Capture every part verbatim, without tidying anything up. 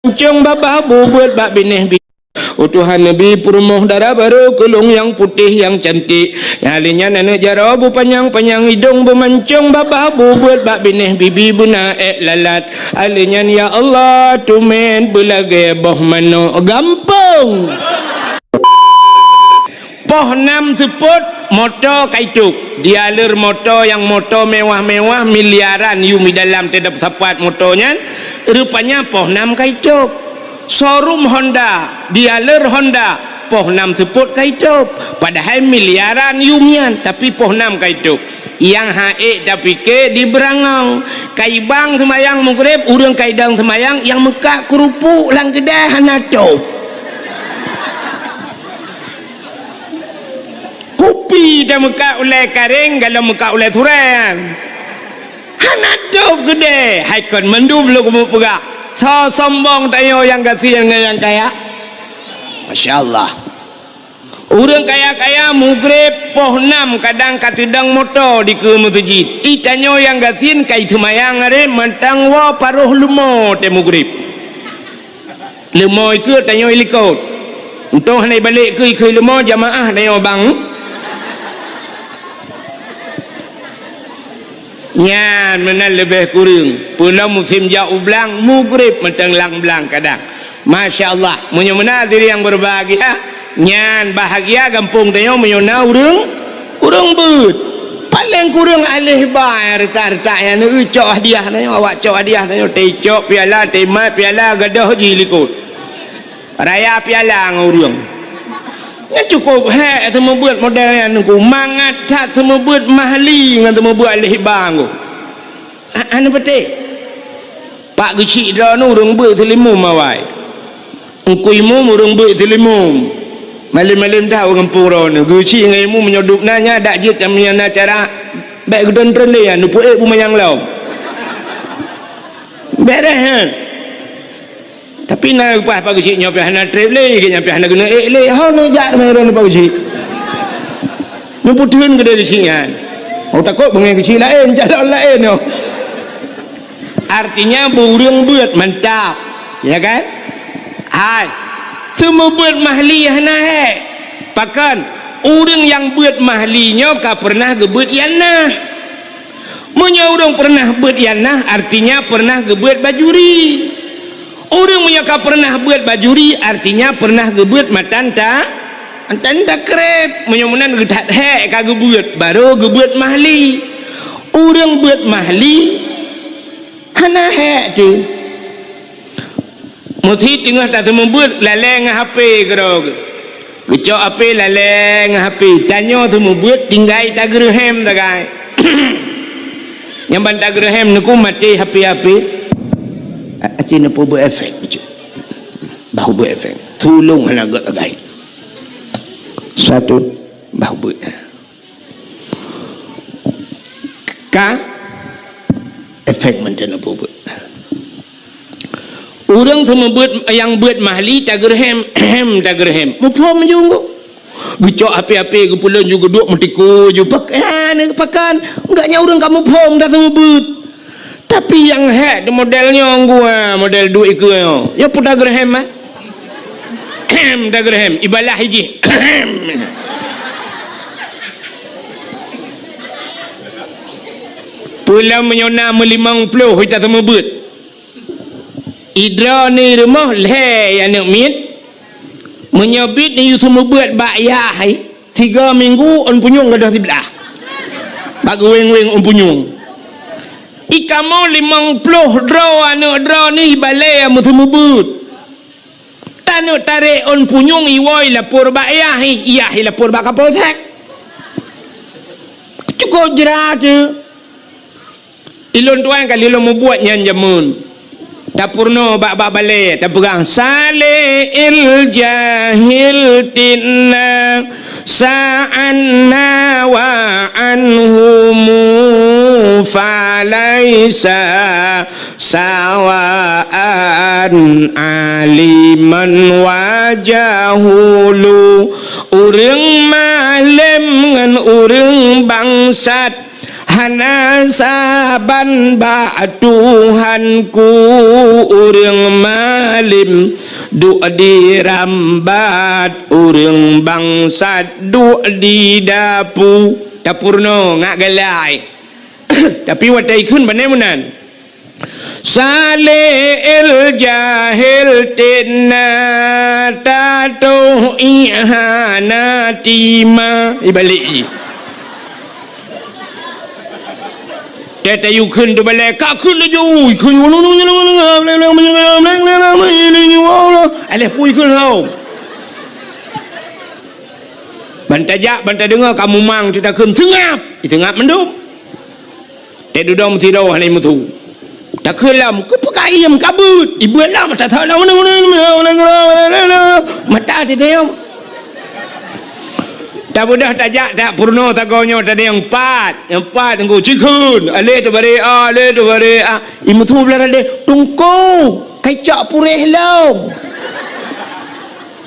Mancong babah bubeuet bak binéh bi-, oh Tuhan, neubi peurumoh dara barô keu lôn nyang putéh nyang cantik. Nyang lheueh nyan aneuk jaroe beupanyang-panyang idông, beumancong babah bubeuet bak binéh bibi beuna ék lalat. Lheueh nyan, ya Allah, teumé beulagée boh manok gampông. Poh nam seupôt, moto ka itôb. Dealer moto nyang moto mewah-mewah, miliaran yum di dalam teuh sapat moto nyan, rupanya poh nam ka itôb. Showroom Honda, dealer Honda, poh nam seupôt ka itôb. Padahai miliaran yum nyan, tapi poh nam ka itôb. Nyang han ék tapike di Beurangong. Ka ibang seumayang Maghrib, ureuëng ka idong seumayang, nyang meukat keurupuk lam keudè hana tôb. Kupi tameukat ulée karéng, galom meukat ulée surée nyan. Hana tôb keudè, hai kon mandum lôn keumeung peugah. Soe sombong tanyoe nyang gasien ngon nyang kaya? Masya Allah. Ureuëng kaya-kaya Maghrib poh nam kadang ka teudong moto dikeue meuseujid. I tanyoe nyang gasien ka iseumayang aré mantong woe paroh leumo teuh Maghrib. Leumo ikeue tanyoe ilikot. Untông hana ibalek keue ikeue leumo jamaah tanyoe bang. Nyan meunan leubeh kureueng. Peulom musém jak u blang, Maghrib mantong lam blang kadang. Masya Allah, meunyoe meunan hadirin yang berbahagia, nyan bahagia gampông tanyoe meunyoe na ureuëng, ureuëng beuet. Paléng kureueng aléh ba retak-retak nyan, neucok hadiah tanyoe, awak cok hadiah tanyoe, teucok piala, teumat piala, gadôh jih likot. Raya piala ngon ureuëng. Nyan cukôp hék seumeubeuet model nyan Teungku. Mangat that seumeubeuet mahli ngon seumeubeuet aléh ba Teungku. A-, hana patéh. Pak Geuchik droeneuh ureuëng beuet seulimum awai. Teungku Imum ureuëng beuet seulimum. Malém-malém that u gampông droeneuh. Geuchik ngon Imum meunyoe dub na nyan dak jeuet nyang na cara bék geutreun-treun lé nyan, neupeuék bu manyang lom. Beres nyan. Tapi na leupah Pak Geuchik nyoe pih hana treb lé, geuh nyan pih hana geuneuk ék lé. Ho neujak teuma droeneuh Pak Geuchik. Neupeutheun keudéh Geuchik nyan. Oh, takot beungéh Geuchik laén, calon laén nyoe. Artinya, beu ureuëng beuet mantap, ya kan? Hai, seumeubeuet mahli hana hék. Pakon? Ureuëng nyang beuet mahli nyoe ka peureunah geubeuet ianah. Meunyoe ureuëng peureunah beuet ianah, artinya peureunah geubeuet bajuri. Ureuëng meunyoe ka peureunah beuet bajuri, artinya peureunah geubeuet matan ta-, matan takreb. Meunyoe meunan geuthat hék ka geubeuet, barô geubeuet mahli. Ureuëng beuet mahli hana hék teuh. Meusi teungoh taseumeubeuet lalée ngon H P keudroe geuh. Geucok H P lalée ngon H P. Tanyoe seumeubeuet tinggai tageureuhem sagai. Nyang ban tageureuhem neuku maté H P-H P. A-, aci neupeubuet efek bacut. Bah buet efek. Tulông hana gét sagai. Satu, bah buet. Ka efek mantong neupeubuet. Ureuëng seumeubeuet nyang beuet mahli tageureuhem, hem tageureuhem. Muphom ju ngon. Geucok H P-H P geupeulon ju geuduek meutiku ju pak-, eh, pakon. Enggak nyan ureuëng ka muphom dah seumeubeuet. Tapi nyang hék di model nyoe gua, model duek ikeue nyoe. Nyoe peue tageureuhem, ah? Hem, tageureuhem. Ibalah ijih. Hem. Peulom meunyoe na meulimong ploh ita seumeubeuet. Idroe ni rumoh lhée aneuk miet. Meunyoe bit ni yue seumeubeuet bak yah, hai. Tiga minggu ôn punyueng gadôh siblah. Bak geuweng-weng ôn punyueng. Ikamoe limong ploh droe aneuk droe ni ibalée meuseumeubeuet. Taneuk tarek ôn punyueng iwoe ilapor bak yah, yah ilapor bak Kapolsek. Cukup jrat je. Ilôn tuan ka lheueh lôn mubuet nyan jameun. Tapeurunoe bak, bak balée, tapeugah, "Salil jahil tinna sa'anna wa anhumu falaisa sawaan aliman wa jahulu." Ureuëng malém ngon ureuëng bangsat hana saban bak Tuhanku, ureuëng ma alim, duek di rambat ureuëng bangsat, duek di dapu. Tapeurunoe ngat galai. Tapi watée ikheun bane meunan. Saleh el jahil tena tatoh ihana tima. Ibalik ji. Teu-teu yue kheun teubalée, ka kheun laju, kheun, alah pui kheun lom. Ban tajak, ban tadeungoe ka mumang, teu takheun, "Seungab!" Seungab mandum. Teu dudong meusidroe hana meusu. Takheun lom, "Keupeue ka iem, ka beuet?" Ibeuet lom, mata that lom, mata teudiam. Tabeudôh tajak, tapeurunoe sagoe nyoe tadi nyang pat. Nyang pat teungku, cikheun. Aleh teubari a, aleh teubari a. Imeusu blah radeh, "Teungku, kacok puréh lom."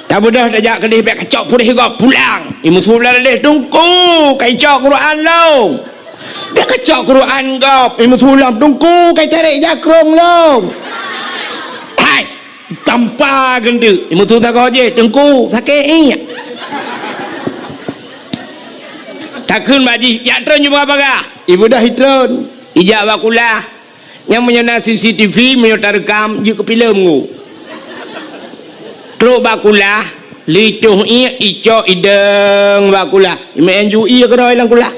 Tabeudôh tajak keudeh, "Bèk kacok puréh gob, pulang." Imeusu blah radeh, "Teungku, kacok Quran lom." "Bèk kacok Quran gob." Imeusu lom, "Teungku, kacarek jakrong lom." Hai! Tampa geundeuk. Imeusu sagoe jih, "Teungku, sakét iek." Takheun bak jih, "Jak treun ju bagah-bagah." Ibeudôh itreun. Ijak bak kulah. Nyang meunyoe na C C T V, meunyoe tareukam, jeuet keu filem ngu. Trok bak kulah, lheuh itoh iek, icok idong bak kulah. Imeu'en ju iek keudroe lam kulah.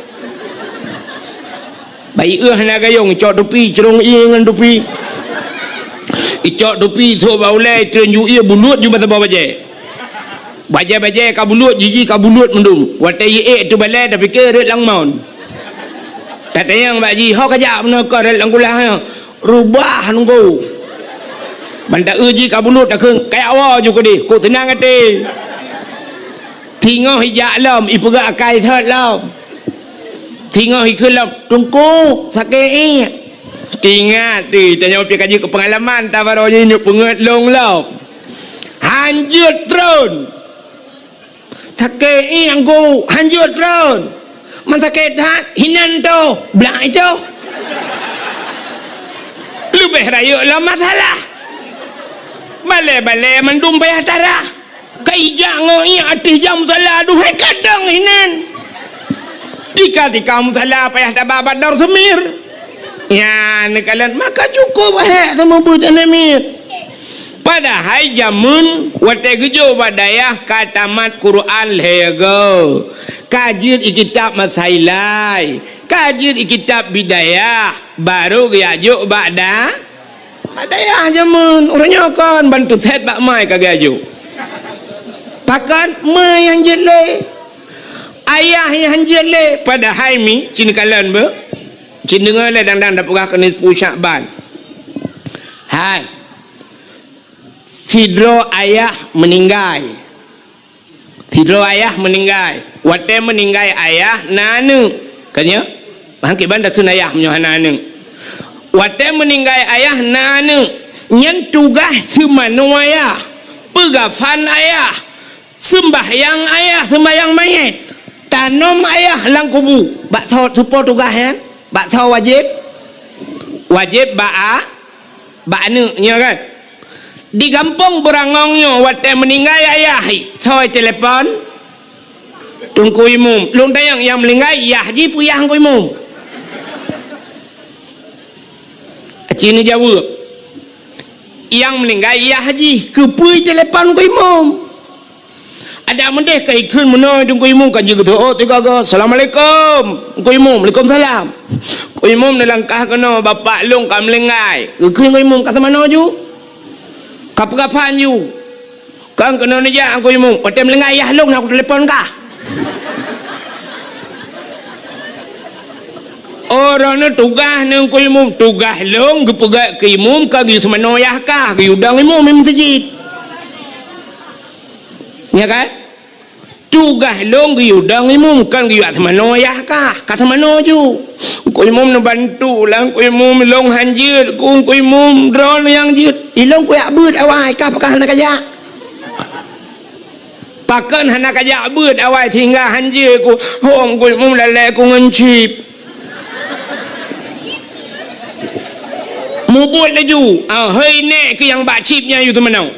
Bayi eu hana gayong, icok tupi, crông ie ngon tupi. Icok tupi, ithok bak ulèe, itreun ju ie, buluet ju meusaboh bajèe. Bajèe-bajèe ka buluet, jiji ka buluet mandum. Watèe iék teubalèe, tapike rhot lam mon. Tatanyong bak jih, "Ho kajak meunoe kah rhot lam kulah nyoe?" "Reubah nunggu." Ban taeu jih ka buluet, takheun, "Kajak woe ju keudeh, kok seunang até." Singoh ijak lom, ipeugah akai thot lom. Singoh ikheun lom, "Teungku, sakét iek." Teuingat teuh, tanyoe pih ka jeuet keu peungalaman, tabaroe jih neuk peungeut lôn lom. Hanjeuet treun. Sakét iek Teungku, hanjeuet treun. Man sakét that, hinan toh, blah itoh. Leubeh rayeuk lom masalah. Balèe-balèe mandum payah tarah. Ka ijak ngon iek ateueh jam musala, aduhai kadang hinan. Tika-tika musala payah taba bak dor seumir. Nyan neukalon, maka cukup hék seumeubeuet aneuk miet. Padahai jameun watèe geujok bak dayah ka tamat Quran lhèe goe, ka jeuet i kitab Masailai, ka jeuet i kitab Bidayah, barô geujak jok bak da-, Bak dayah jameun, uroe nyoe kon ban teusét bak ma ka geujok. Pakon ma nyang jeuet lé? Ayah nyang jeuet lé, padahai mi, ci neukalon beuh. Ci neudeungoe lé dang-dang tapeugah keuneuk siplôh Syakban. Hai. Sidroe ayah meuninggai. Sidroe ayah meuninggai. Watèe meuninggai ayah na aneuk. Kan nyo? Bang kiban takheun ayah meunyoe hana aneuk. Watèe meuninggai ayah na aneuk. Nyan tugaih seumanoe ayah. Peugafan ayah. Seumbahyang ayah, seumbahyang manyét. Tanom ayah lam kubu. Bak soe tupo tugaih nyan? Bak soe wajéb? Wajéb bak a-, bak aneuk nyoe kan. Di gampông Beurangong nyoe watèe meuninggai ayah, soe telepon? Teungku Imum. Lôn tanyong nyang meuninggai yah jih peue yah Teungku Imum? Ci neujaweueb. Nyang meuninggai yah jih, keupeue telepon Teungku Imum? Adak meudeh ka ikheun meunoe Teungku Imum ka jeuet geuteuôt tiga go, "Assalamualaikum." Teungku Imum, "Waalaikumsalam." Teungku Imum neulangkah keunoe, "Bapak lôn ka meuninggai." Geukheun Teungku Imum, "Ka seumanoe ju? Ka peugafan ju?" "Kon keunoe neujak Teungku Imum, watèe meuninggai yah lôn na kutelepon kah." Oh, droeneuh tugaih Teungku Imum, tugaih lôn geupeugah keu imum ka geuyue seumanoe yah kah, geuyue dong imum di meuseujid. Nyo kan? Tugaih lôn geuyue dong imum, kon geuyue seumanoe yah kah, ka seumanoe ju. Teungku Imum neubantu lah, Teungku Imum lôn hanjeuet, Teungku Imum droeneuh nyang jeuet. Ilôn kujak beuet awai, kah pakon hana kajak? Pakon hana kajak beuet awai sehingga hanjeuet ku, hom Teungku Imum lalé ku ngon chip. Mubuet laju, ah, hei nèk keuh nyang bak chip nyan yue teumanoe.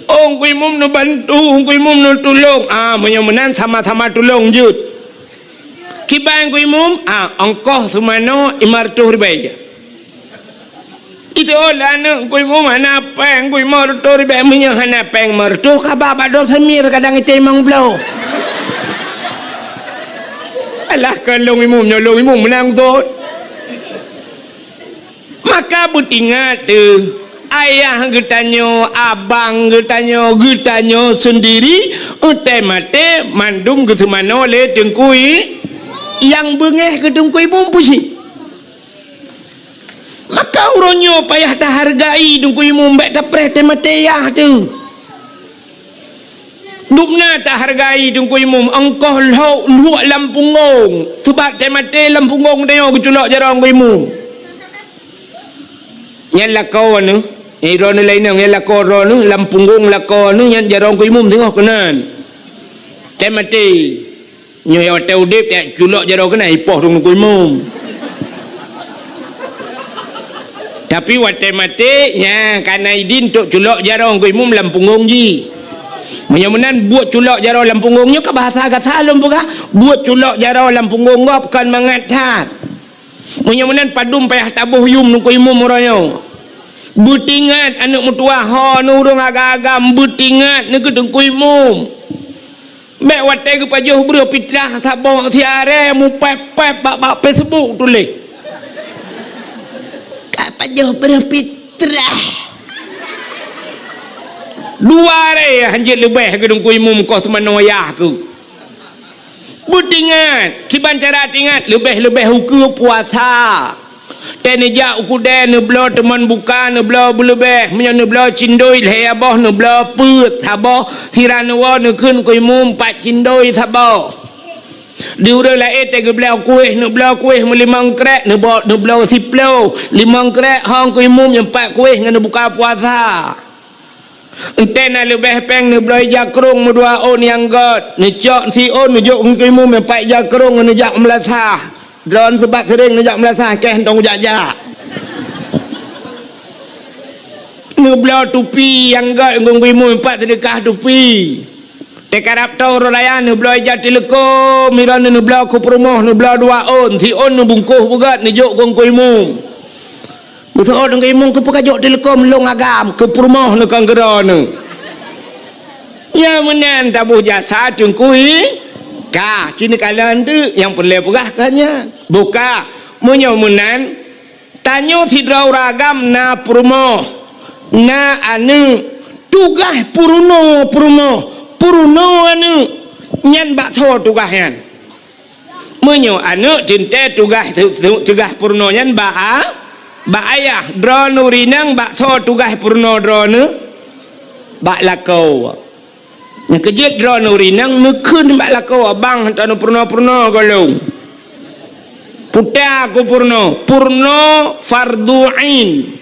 Oh, Teungku Imum neubantu, Teungku Imum neutulông. Ah, meunyoe meunan sama-sama tulông jeuet. Kiban Teungku Imum, ah, ongkoh seumanoe lima reutôh ribèe. Itu, oh, lah aneuk Teungku Imum hana pèng, Teungku Imum reutôh ribèe, meunyoe hana pèng meureutoh, ka ba bak Dok Samir kadang item limong ploh. Alah, keu lôn Imum, nyoe lôn Imum meunang thon. Maka beutingat teuh, ayah geutanyoe, abang geutanyoe, geutanyoe seundiri, watèe maté mandum geuseumanoe lé Teungku I-, nyang beungèh keu Teungku Imum peue cit. Maka uroe nyoe payah tahargai Teungku Imum, bèk tapreh teumaté yah teuh. Dubna tahargai Teungku Imum, ongkoh lhok luek lam punggong, seubab teumaté lam punggong tanyoe geuculok jaroe Teungku Imum. Nyan lakoe neuh, nyan droeneuh laén nyan, nyan lakoe droeneuh, lam punggong lakoe neuh nyan jaroe Teungku Imum singoh keunan. Teumaté. Nyoe watèe udép, taculok jaroe keunan, ipoh Teungku Imum. Tapi watèe maté, nyan ka na idin untuk culok jaroe Teungku Imum lam punggong jih. Meunyoe meunan, buet culok jaroe lam punggong nyoe ka bahasa gata lôn peugah, buet culok jaroe lam punggong gob kon mangat that. Meunyoe meunan padum payah taboh yum Teungku Imum uroe nyoe. Beutingat aneuk meutuwah ho neuh ureueng agam-agam, beutingat neuh keu Teungku Imum. Bèk watèe geupajoh breuh pitrah saboh siaré mupèp-pèp bak, bak Facebook tuléh. Ka pajoh breuh pitrah. Dua aré hanjeuet leubeh keu Teungku Imum koh seumanoe yah keuh. Beutingat, kiban cara tingat, leubeh-leubeh ukeue puasa. Teuh neujak u keudè, neubloe teumon buka, neubloe beuleubeh, meunyoe neubloe cindoi lhèe boh, neubloe peuet saboh, sira neuwoe neukheun keu imum pat cindoi saboh. Di ureueng laén teuh geubloe kueh, neubloe kueh meulimong krek, neubo-, neubloe siploh, limong krek hong keu imum nyan pat kueh ngon neubuka puasa. Enteuk na leubeh péng neubloe ija krông meudua ôn nyang gèt, neucok siôn neujok keu imum nyan pat ija krông ngon neujak meulasah. Droeneuh seubab seuréng neujak meulasah, kèe hana jak-jak. Neubloe tupi nyang gèt keu imum nyan pat seudeukah tupi. Teuh karab toe uroe raya neubloe ija teuleukom, droeneuh neubloe keu peurumoh, neubloe dua ôn, siôn neubungkôh beugèt neujok keu imum. Beutôi deungon imum keupeue ka jok teuleukom lôn agam keu peurumoh neuh kon keudroe neuh. Nyang meunan taboh jasa teungku i ka, ci neukalon teuk nyang peureulèe peugah ka nyan. Buka, meunyoe meunan, tanyoe sidroe ureueng agam na peurumoh, na aneuk, tugaih peurunoe peurumoh, peurunoe aneuk, nyan bak soe tugaih nyan? Meunyoe aneuk teuntèe tugaih, tu-, tu-, tugaih peurunoe nyan bak a-, bak ayah, droeneuh ureueng inong bak soe tugaih peurunoe droeneuh? Bak lakoe. Nyang keujeuet droeneuh ureueng inong neukheun bak lakoe, "Abang, hana peurunoe-peurunoe gohlom." Puta keu peurunoe, peurunoe fardhu ain.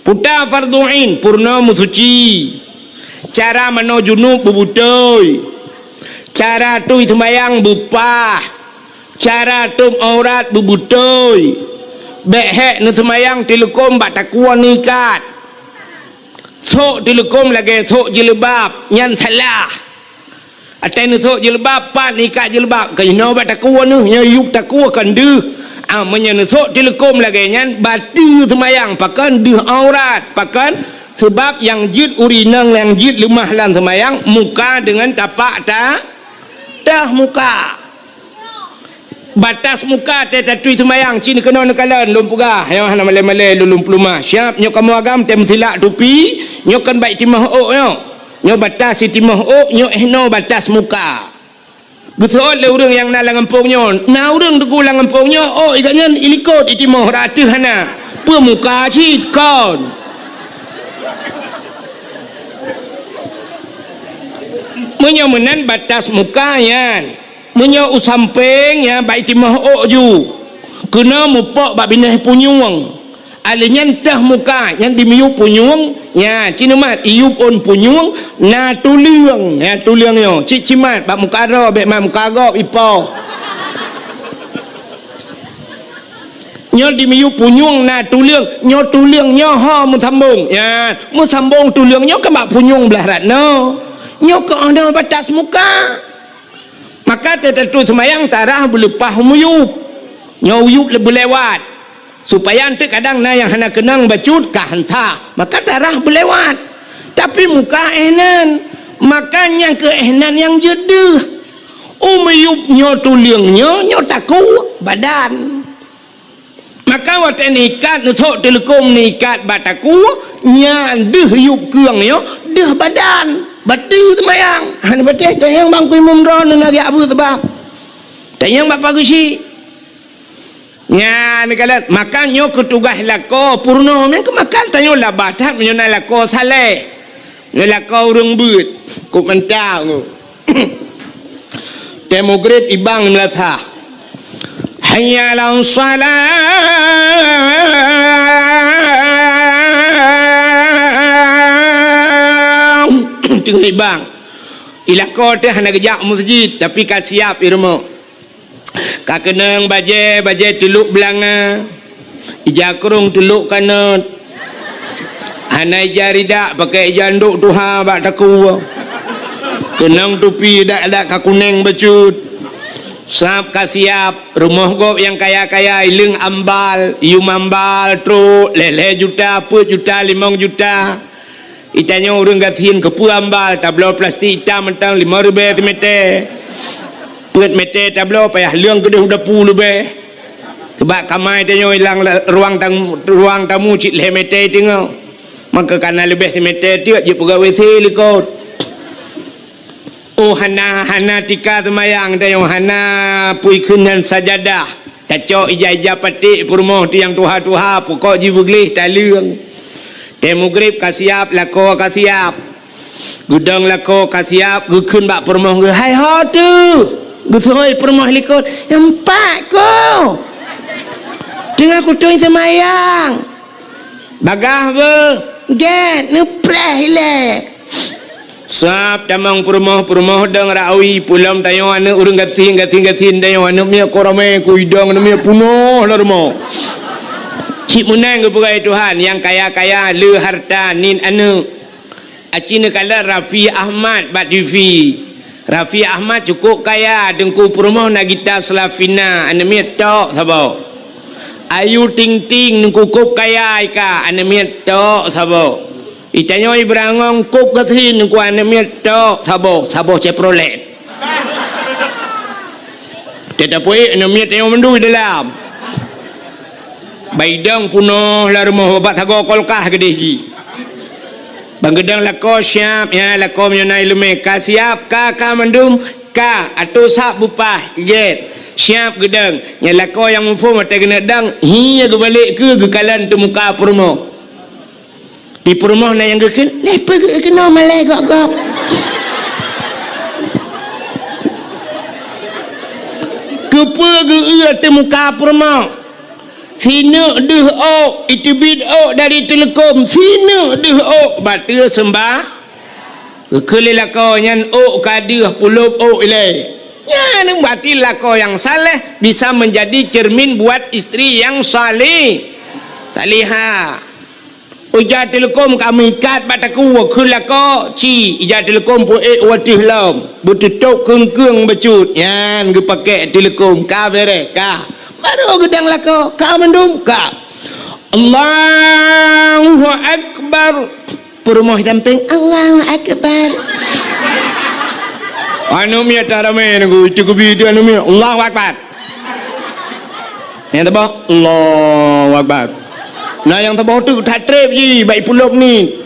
Puta fardhu ain, peurunoe meusuci. Cara manoe junub beubeutôi. Cara tui seumayang beupah. Cara tôp aurat beubeutôi. Bèk hék neuseumayang teuleukom bak takue neuikat. Sôk teuleukom lagèe sôk jilbab, nyan salah. Watèe neusôk jilbab, pat neuikat jilbab, keunoe bak takue neuh, nyoe yup takue kon deuh. Ah, meunyoe neusôk teuleukom lagèe nyan, bateue seumayang, pakon deuh aurat, pakon, seubab nyang jeuet ureueng inong nyang jeuet leumah lam seumayang, muka deungon tapak ta-, teuh muka. Batas muka teuh tatui seumayang, ci neukeunong neukalon, lôn peugah, nyoe hana malèe-malèe lôn, lôn peuleumah. Siap, nyoe kamoe agam teuh meusilak tupi, nyoe kon bak itimoh ôk nyoe. Nyoe batas itimoh ôk, nyoe eh noe batas muka. Geuseuôt lé ureueng nyang na lam gampông nyoe, na ureueng teungku lam gampông nyoe, ôk i gobnyan ilikot itimoh, rata hana. Peue muka cit kon. Meunyoe meunan batas muka nyan. Meunyoe u sampéng, nyan bak itimoh ôk ju, keunoe mupok bak binéh punyueng. Alèh nyan teuh muka, nyan dimiyup punyueng, nyan ci neumat iyup ôn punyueng, na tuleueng, nyan tuleueng nyoe, cit cimat bak muka droe, bèk mat muka gob ipoh. Nyoe di miyueb punyueng na tuleueng, nyoe tuleueng nyoe ho meusambong. Ya, meusambong tuleueng nyoe keu bak punyueng blaih rat nyoe. Nyoe keu 'oh noe batas muka. Maka teutateu seumayang tarah beuleupah miyueb. Nyoe uyueb le-, beulewat. Supaya eunteuk kadang na nyang hana keunong bacut ka hanta. Maka tarah beulewat. Tapi muka éh nan. Maka nyang keu éh nan nyang jeuet deuh. U miyueb nyoe tuleueng nyoe, nyoe takue badan. Maka watée neuikat, neusok teuleukom neuikat bak takue, nyan deuh yueb keueng nyoe, deuh badan. Bateue seumayang. Hana patéh, tanyong bang kui mumdroe neunagiak beuet bang. Tanyong bak pagusi. Nyan neukalon, maka nyoe keu tugaih lakoe peurunoe. Meunan keu maka tanyoe labah that meunyoe na lakoe saleh. Nyoe lakoe ureuëng beuet. Kok mantap nyoe. Tée mugrib ibang meulasah. Hayya 'alas shalah. Teungoh ibang. Ilakoe teuh hana geujak meuseujid, tapi ka siab i rumoh. Ka keunong bajée, bajée teulok beulanga, ija krong teulok kanot. Hana ija ridak, pakai ija ndok tuha bak takue. Keunong tupi dak-dak ka kuneng bacut. Sab ka siab, rumoh gob nyang kaya-kaya, ileueng ambal, yum ambal, trok, lhée-lhée juta, peuet juta, limong juta. Itanyoe ureuëng gasien keupeue ambal, tabloe plastik itam mantong limong ribée simeter. Peuet meter tabloe payah leueng keudeh u dapu leubeh. Sabab kama itanyoe ilang la-, ruang tamu, ruang tamu cit lhée meter teungoh. Maka kana leubeh simeter teuk jeuet peugah W C likot. Oh, hana, hana tika seumayang tanyoe, hana pui keunan sajadah. Tacok ija-ija paték peurumoh tu nyang tuha-tuha, pukok jih beugleh taleueng. Tée mugrib ka siab, lakoe ka siab. Geudong lakoe ka siab, geukheun bak peurumoh geuh, "Hai ho teuh?" Geuseuhôi peurumoh likot, "Nyan pat ko. Teungoh kutôi seumayang." Bagah beuh, gét, neupreh ilée. Sab tamong peurumoh, peurumoh dong rawi, pulom tanyoe aneuëk ureuëng gasien, gasien-gasien tanyoe aneuëk miet ko ramé, ku idong aneuëk miet punoh lam rumoh. Cit meunan geupeugah Tuhan, nyang kaya-kaya le harta nit aneuëk. Aci neukalon Raffi Ahmad bak T V. Raffi Ahmad cukôp kaya, Teungku Peurumoh na gita Slavina, aneuëk miet tok saboh. Ayu Ting Ting, Teungku kôp kaya ika, aneuëk miet tok saboh. Itanyoe Ibrahim Ngong kôp gasien, Teungku aneuëk miet tok saboh, saboh Chevrolet. Teutapeuék aneuëk miet tanyoe mandum dalam. Baidong punoh lam rumoh, babah sagoe kulkas keudeh jih. Ban geudong lakoe siab, ya, lakoe meunyoe na ileumé ka siab, ka, ka mandum, ka, atô sab beupah, gét, siab geudong. Nyan lakoe nyang muphom watée keuneuk dong, hi geubalek keu geukalon teumuka peurumoh. Di peurumoh na nyang geukheun, "Leh peugeuh keunoe malée gop-gop." Keupeue geu-eu teumuka peurumoh? Sineuk deuh ôk, iteubiet ôk dari teuleukom, sineuk deuh ôk, bateue seumbah. Geukheun lé lakoe nyan ôk ka deuh pulop ôk ilée. Nyan berarti lakoe nyang saleh bisa menjadi cermin buat istri yang salih-, salihah. Ija teuleukom ka meuikat bak takue, kheun lakoe, ci, ija teuleukom peuék u ateueh lom, beuteutôb keung-keung bacut, nyan geupakék teuleukom, ka béréh, ka. Barô geudong lakoe, ka mandum, ka. Allahu Akbar. Peurumoh sampéng, Allahu Akbar. Aneuëk miet taramé nunggu, itu keubi itu aneuëk miet, Allahu Akbar. Nyang saboh, Allahu Akbar. Na nyang saboh teuk that treb jih, bak ipulop ni.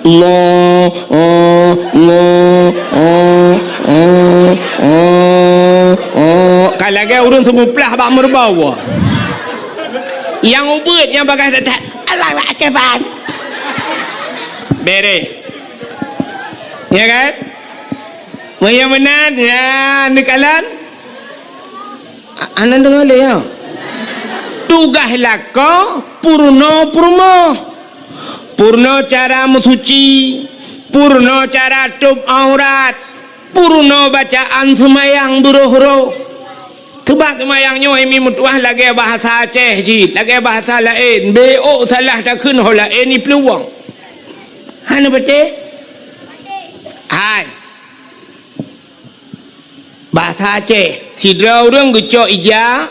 Allah, oh, Allah, oh, oh, oh, oh. Ka lagée ureuëng seumuplah bak meureubau. Nyang ubeuet, nyang bagah that-that, Allahu Akbar. Béréh. Ya kan? Meunyoe meunan, ya, neukalon. A-, aneuk deungoe lé, ya. Tugaih lakoe peurunoe peurumoh. Peurunoe cara meusuci, peurunoe cara tôb aurat, peurunoe bacaan seumayang beuroh-roh. Seubab seumayang nyoe, mi meutuah lagée bahasa Aceh cit, lagée bahasa laén. Bék salah takheun ho laén iplueng. Hana patéh? Hai. Bahasa Aceh, sidroe ureuëng geucok ija,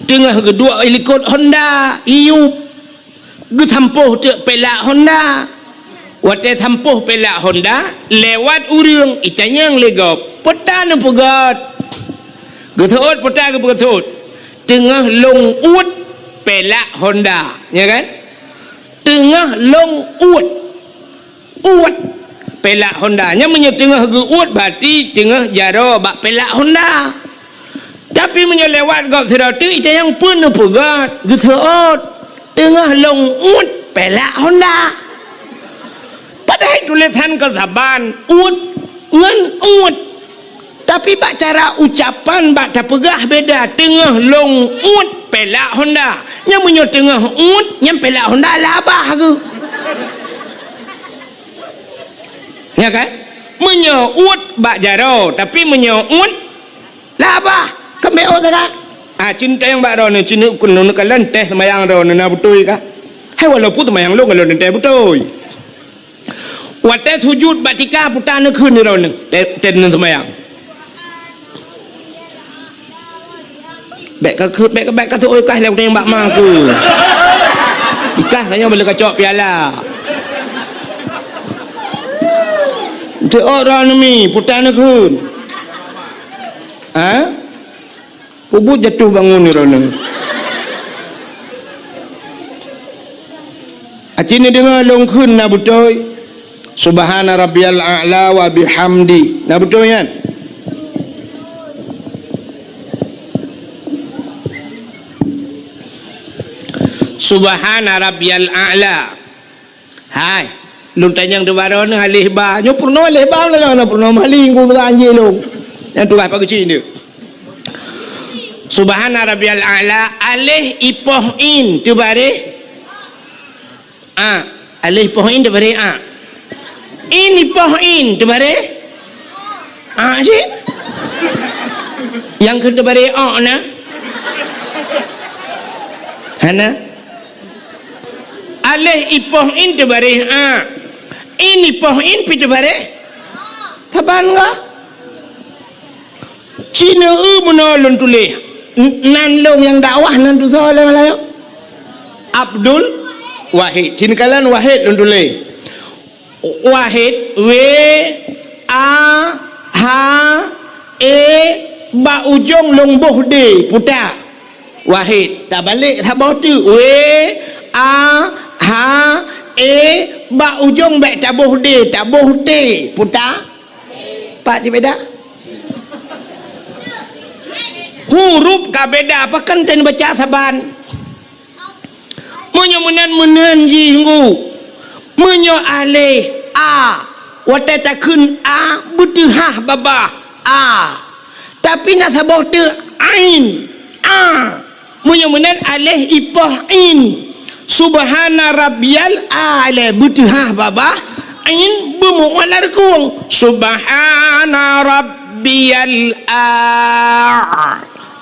teungoh geuduek likot honda, iyup. Geusampôh teuk pelak honda. Watée sampôh pelak honda, lewat ureuëng, itanyong lé gob, "Peue ta neupeugét?" Geuseuôt, peue ta geupeugét? "Teungoh lôn uet pelak honda." Nya kan? Teungoh lôn uet. Uet pelak honda. Nyan meunyoe teungoh geuuet, berarti teungoh jaroe bak pelak honda. Tapi meunyoe lewat gob sidroe teuk, itanyong, "Peue neupeugét?" Geuseuôt, "Teungoh lôn uet pelak honda." Padahai tulésan ka saban, uet ngon uet. Tapi bak cara ucapan, bak tapeugah beda. "Teungoh lôn uet pelak honda." Nyan meunyoe teungoh uet, nyan pelak honda labah geuh. Ya kan? Meunyoe uet bak jaroe, tapi meunyoe uet labah, keumbék ôt sagai. Ah, cit tanyong bak droeneuh, cit neukheun, neukalon teuh seumayang droeneuh na beutôi kah? Hai, walaupun seumayang lôn, lôn teuh beutôi. Watée sujut bak tika, peue ta neukheun droeneuh, teuh, teuh seumayang. Bék ka kheut, bék ka, bék ka teuôt kah lé ureuëng bak ma ku. Ikah ka nyoe bak lé kacok piala. Teuôt droeneuh mi, peue ta neukheun. Ha? Peubuet jatuh bangun droeneuh. Aci neudeungoe lôn kheun na beutôi. Subhana rabbiyal a'la wa bihamdi. Na beutôi nyan? Subhana rabbiyal a'la. Hai, lôn tanyong teuh bak droeneuh aléh ba. Nyoe peurunoe aléh ba, lôn na peurunoe maling ku teuh bak anjing lôn. Nyang tugaih Pak Geuchik nyoe. Subhana rabbiyal a'la, aléh ipoh in teubareh a. Aléh ipoh in teubareh a. In ipoh in teubareh a cit. Nyang kheun teubareh o na? Hana. Aléh ipoh in teubareh a. In ipoh in pi teubareh saban gah. Cina eu meunoe lôn tuléh. N-, nan lôn nyang dakwah nan tusoe lé Malayu. Abdul Wahid. Cina kalon Wahid lôn tuléh. Wahid, W, A, H, E, bak ujong lôn boh D, peue ta. Wahid, tabalek saboh teuk. W, A, H, E, bak ujong bék taboh D, taboh T, peue ta. Pat jibeda? Huruf ka beda, pakon teubaca saban. Meunyoe meunan, meunan jih ngu. Meunyoe aléh a, watée takheun a, beuteuhah babah a. Tapi na saboh teuk ain, a. Meunyoe meunan aléh ipoh in. Subhana rabbiyal a'la, beuteuhah babah ain, beumu'ah lam rukung. Subhana rabbiyal a.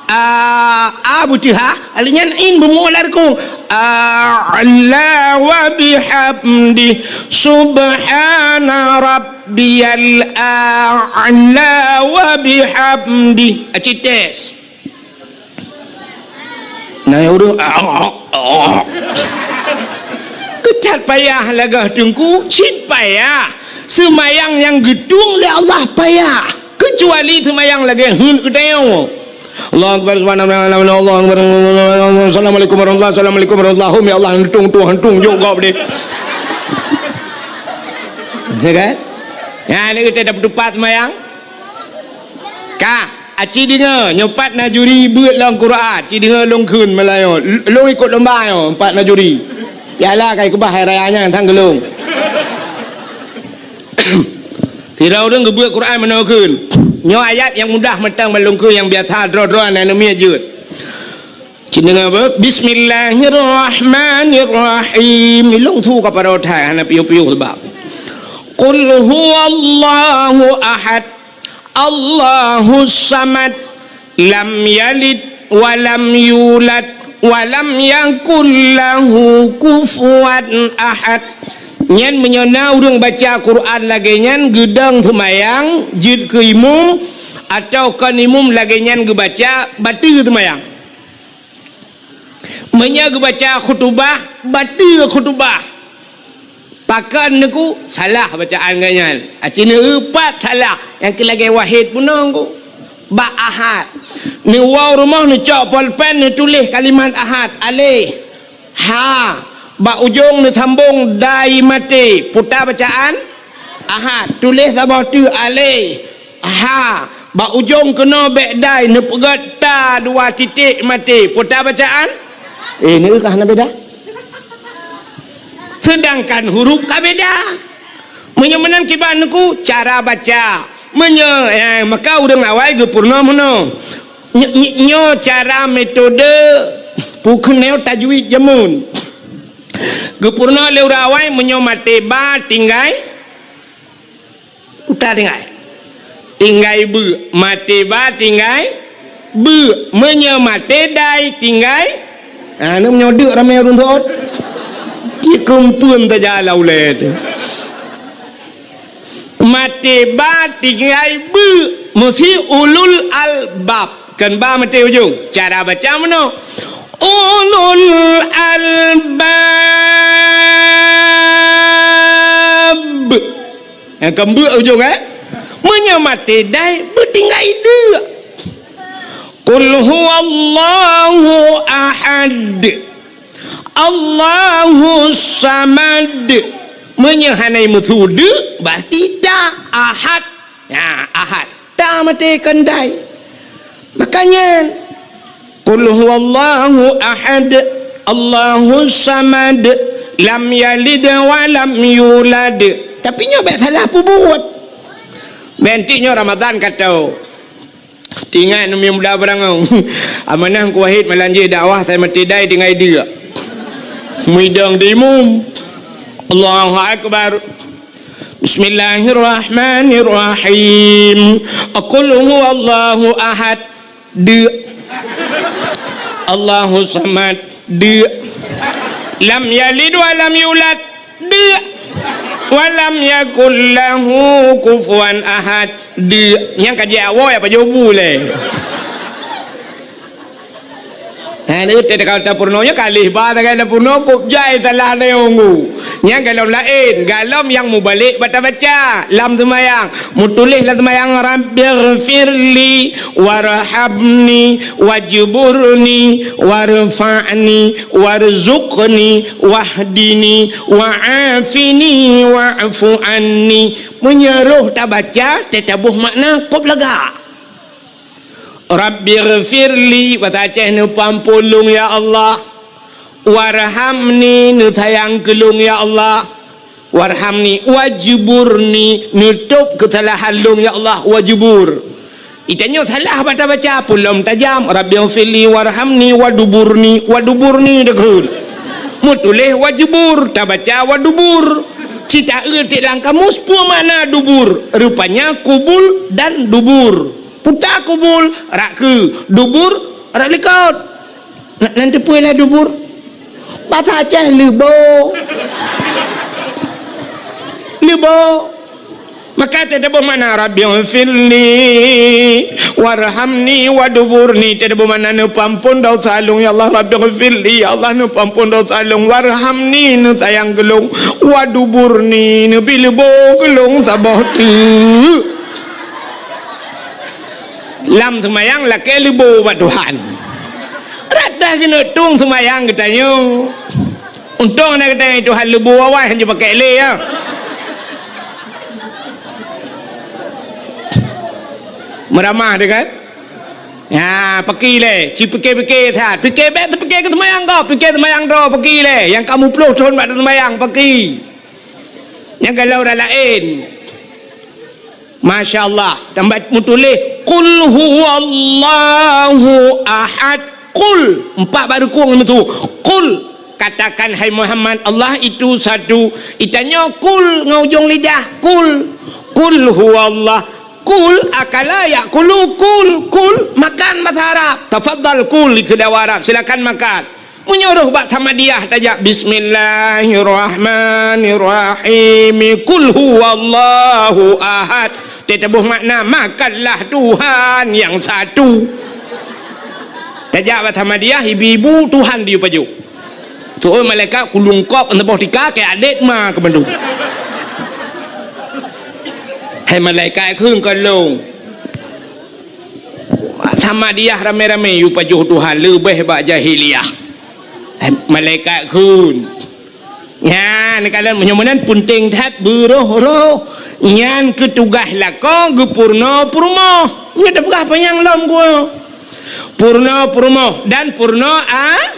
A, a beuteuhah, aléh nyan in beumu'ah lam rukung. A'la wa bihamdi. Subhana rabbiyal a'la wa bihamdi. Aci tes. Na ureuëng, ah, ah, ah. Keutat payah lagah teungku, cit payah. Seumayang nyang geutueng lé Allah payah. Keucuali seumayang lagée heuet geutanyoe. Allahu Akbar, subhanallah, Allahu Akbar, assalamualaikum warahmatullahi, assalamualaikum warahmatullahi, hum, ya Allah, hantung, tueng, hantung, jok gob deh. Ya kan? Ya, ni kita dapat tupat seumayang. Ka, aci deungoe, nyoe pat na juri beuet lom Quran, aci deungoe lôn kheun Malayu. L-, lôn ikot lomba nyoe, pat na juri. Piala ka ikeubah hai raya nyan, sang geulong. Sidroe ureuëng geubeuet Quran meunoe kheun. Nyoe ayat nyang mudah mantong ban lôn kheun, nyang biasa droe-droe na neumiet jeuet. Cit deungoe beuh. Bismillahirrahmanirrahim. Ilong thu ka paro thai hana piôh-piôh sebab. Qul huwallahu ahad. Allahus samad. Lam yalid wa lam yulad wa lam yakul lahu kufuwan ahad. Nyan meunyoe na ureuëng baca Quran lagée nyan geudong seumayang jeuet keu imum, atawa kon imum lagée nyan geubaca, bateue seumayang. Meunyoe geubaca khutubah, bateue khutubah. Pakon neuku salah bacaan geuh nyan. Aci neueupat salah, nyang keu lagée Wahid bunoe ku. Bak Ahad. Neuwoe rumoh neucok polpen neutuléh kalimat Ahad. Aleh. Ha. Bak ujong neusambong dai maté. Puta bacaan Ahad. Tuléh saboh teuk aleh. Ha, bak ujong keunoe bék dai neupeugét ta dua titik maté. Peue ta bacaan? Eh, neueu ka hana beda. Seudangkan huruf ka beda. Meunyoe meunan kiban neuku cara baca. Meunyoe, eh, maka ureuëng awai geupeurunoe meunoe. Ny-, ny-, nyoe cara metode peukeunong tajwid jameun. Geupeurunoe lé ureuëng awai meunyoe maté ba tinggai Uta tinggai. Tinggai beuek. Maté ba tinggai beuek. Meunyoe maté dai tinggai. Ha, nyoe meunyoe deuk ramé ureuëng seuôt. Cit keumpeuen tajak lam ulée teuh. Maté ba tinggai beuek. Meusi ulul albab. Kan ba maté ujong. Cara baca meunoe. Ulul albab. Nyang keumbeuek ujong, eh? Meunyoe maté dai, beutinggai deuk. Qul huwallahu ahad. Allahu samad. Meunyoe hana meusu deuk, berarti ta ahad. Nah, ahad. Ta maté kon dai. Makanya, Qul huwallahu ahad, Allahus samad, lam yalid wa lam yulad. Tapi nyoe bék salah peubuet. Bék nyoe Ramadan ka tho. Tingat numi muda beurangong. Amanah Teungku Wahid malam jih dakwah, saya mati dai tinggai deuk. Muidong di imum. Allahu Akbar. Bismillahirrahmanirrahim. Qul huwallahu ahad. Deuk. Allahu samad. Deuk. Lam yalid wa lam yulad. Deuk. Wa lam yakul lahu kufuwan ahad. Deuk. Nyang ka jiak woe apa jobu lé. Ha, ni teuka tapeurunoe nyoe ka lheueh ba tagai tapeurunoe kok jai salah tayong ku. Nyang golom laén, golom nyang mubalek bata baca lam seumayang. Meutuléh lam seumayang, "Rabbighfirli warhamni wajburni warfa'ni warzuqni wahdini wa'afini wa'fu anni." Meunyoe roh tabaca, teutabôh makna kop lagak. Rabbighfirli, basa Aceh, neupeuampôn lôn ya Allah. Warhamni, neusayang keu lôn ya Allah. Warhamni, wajburni, neutôb keusalahan lôn ya Allah, wajbur. Itanyoe salah bata baca, pulom tajam, Rabbighfirli warhamni waduburni, waduburni deukeue. Meutuléh wajbur, tabaca wadubur. Cita eu tiek lam kamus, peue makna dubur? Rupanya kubul dan dubur. Puta kubul, rak keue, dubur, rak likot. Na, nan teupeue lah dubur? Basa Aceh leubo. Leubo. Maka teutabôh makna Rabbighfirli warhamni waduburni, teutabôh makna neupeuampôn dosa lôn ya Allah, Rabbighfirli, ya Allah, neupeuampôn dosa lôn, warhamni, neusayang keu lôn, waduburni, neubi leubo keu lôn saboh teuk. Lam seumayang lakée leubo bak Tuhan. Rata keuneuk tueng seumayang geutanyoe. Untông na geutanyoe Tuhan leubo awai hanjeuet pakai lé, ya. Meuramah deh kan? Ya, paki lé, ci pike-pike that. Pike bék teupike keu seumayang gob, pike seumayang droe paki lé. Nyang ka muplôh thon bak seumayang paki. Nyang galak ureuëng laén. Masya Allah, tambah meutuléh, "Qul huwallahu ahad." Qul, empat baru kong itu. Qul, katakan, hai Muhammad, Allah itu satu. Itanyoe qul ngon ujong lidah, qul. Qul huwallah. Kul, akala, yakulu, kul, kul, makan bahasa Arab. Tafadhal kul, dikheun Arab, silakan makan. Meunyoe roh bak Samadiyah tajak, "Bismillahirrahmanirrahim. Kul huwallahu ahad." Teutabôh makna, "Makanlah Tuhan yang satu." Tajak bak Samadiyah, ibu-ibu, Tuhan diyue pajoh. Tu'oh malaikat kulungkop, neuboh tika, keu adét ma keu mandum. Hai malaikat kheun ka lôn. Samadiyah ramé-ramé yue pajoh Tuhan leubeh bak jahiliyah. Hai malaikat kheun. Nyan, kalon meunyoe meunan peunteng that beuroh-roh. Nyan keu tugaih lakoe geupeurunoe peurumoh. Nyoe teupeugah panyang lom gua. Peurunoe peurumoh dan peurunoe a-,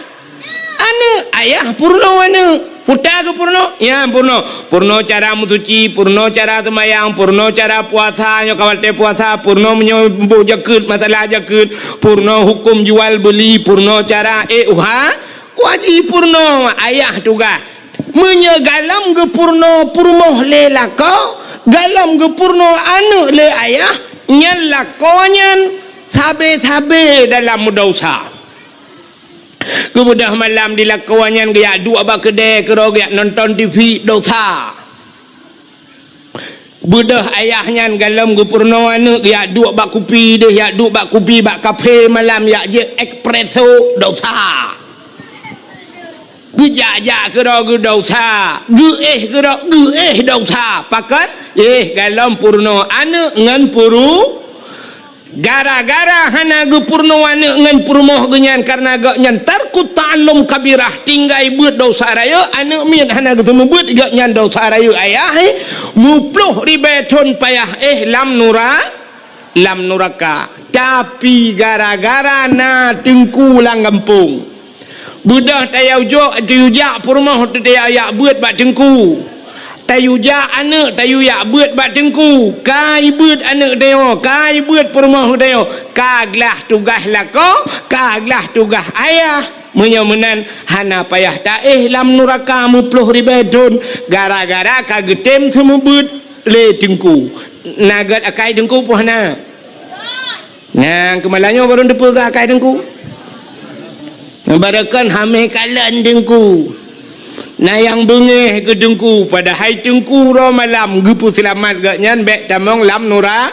aneuk. Ayah peurunoe aneuk. Puta geupeurunoe? Ya, peurunoe. Peurunoe cara meusuci, peurunoe cara seumayang, peurunoe cara puasa, nyoe ka watèe puasa, peurunoe meunyoe boh jakeuet, masalah jakeuet, peurunoe huköm jual beuli, peurunoe cara, eh, uha-, Wajib peurunoe ayah tugaih. Meunyoe galom geupeurunoe peurumoh lé lakoe, galom geupeurunoe aneuk lé ayah, nyan lakoe nyan sabe-sabe dalam meudesya. Geubeudôh malam di lakoe nyan geujak duek bak keudè keudroe geujak nonton T V, desya. Beudôh ayah nyan galom geupeurunoe aneuk, yak duek bak kupi deh, yak duek bak kupi bak kafe malam, yak jeuet espresso, desya. Geujak-jak keudroe geudesya, geuéh keudroe geuéh desya. Pakon? Eh, galom peurunoe aneuk ngon peuru-, Gara-gara hana geupeurunoe aneuk ngon peurumoh geuh nyan, kareuna gobnyan tarkut ta'allum kabirah, tinggai beuet desya rayeuk, aneuk miet hana geuseumeubeuet, gobnyan desya rayeuk ayah, eh, meuploh ribèe thon payah, eh, lam nura-, lam nuraka. Tapi gara-gara na teungku lam gampông, Beudôh tayue jok, tayue jak peurumoh teuh tayue yak beuet bak teungku. Tayue jak aneuk tayue yak beuet bak teungku. Ka ibeuet aneuk tanyoe, ka ibeuet peurumoh tanyoe. Ka glah tugaih lakoe, ka glah tugaih ayah. Meunyoe meunan, hana payah taéh lam nuraka meuploh ribèe thon, gara-gara ka geutem seumeubeuet lé teungku. Na gèt akai teungku peue hana? Nyang keumalanyoe barô teupeugah akai teungku. Barokon hamé kalon teungku. Na nyang beungéh keu teungku, padahai teungku uroe malam geupeuseulamat gobnyan bèk tamong lam nura-.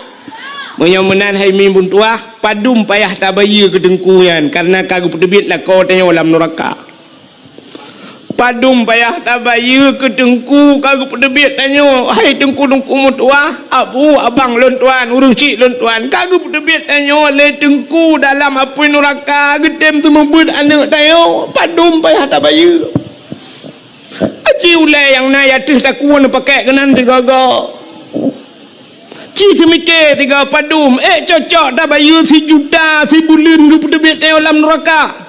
Meunyoe meunan hai mi beutuah, padum payah tabayeue keu teungku nyan, kareuna ka geupeuteubiet lakoe tanyoe lam nuraka. Padum payah tabayeue keu teungku ka geupeuteubiet tanyoe, hai teungku-teungku meutuah, abu, abang lôn tuan, ureueng chik lôn tuan, ka geupeuteubiet tanyoe lé teungku dalam apui nuraka, geutem seumeubeuet aneuk tanyoe, padum payah tabayeue. Aci ulèe nyang na ateueh takue neupakék keunan sigoe-goe. Ci seumike sigoe padum, ék cocok tabayeue sijuta sibuleuen geupeuteubiet tanyoe lam nuraka.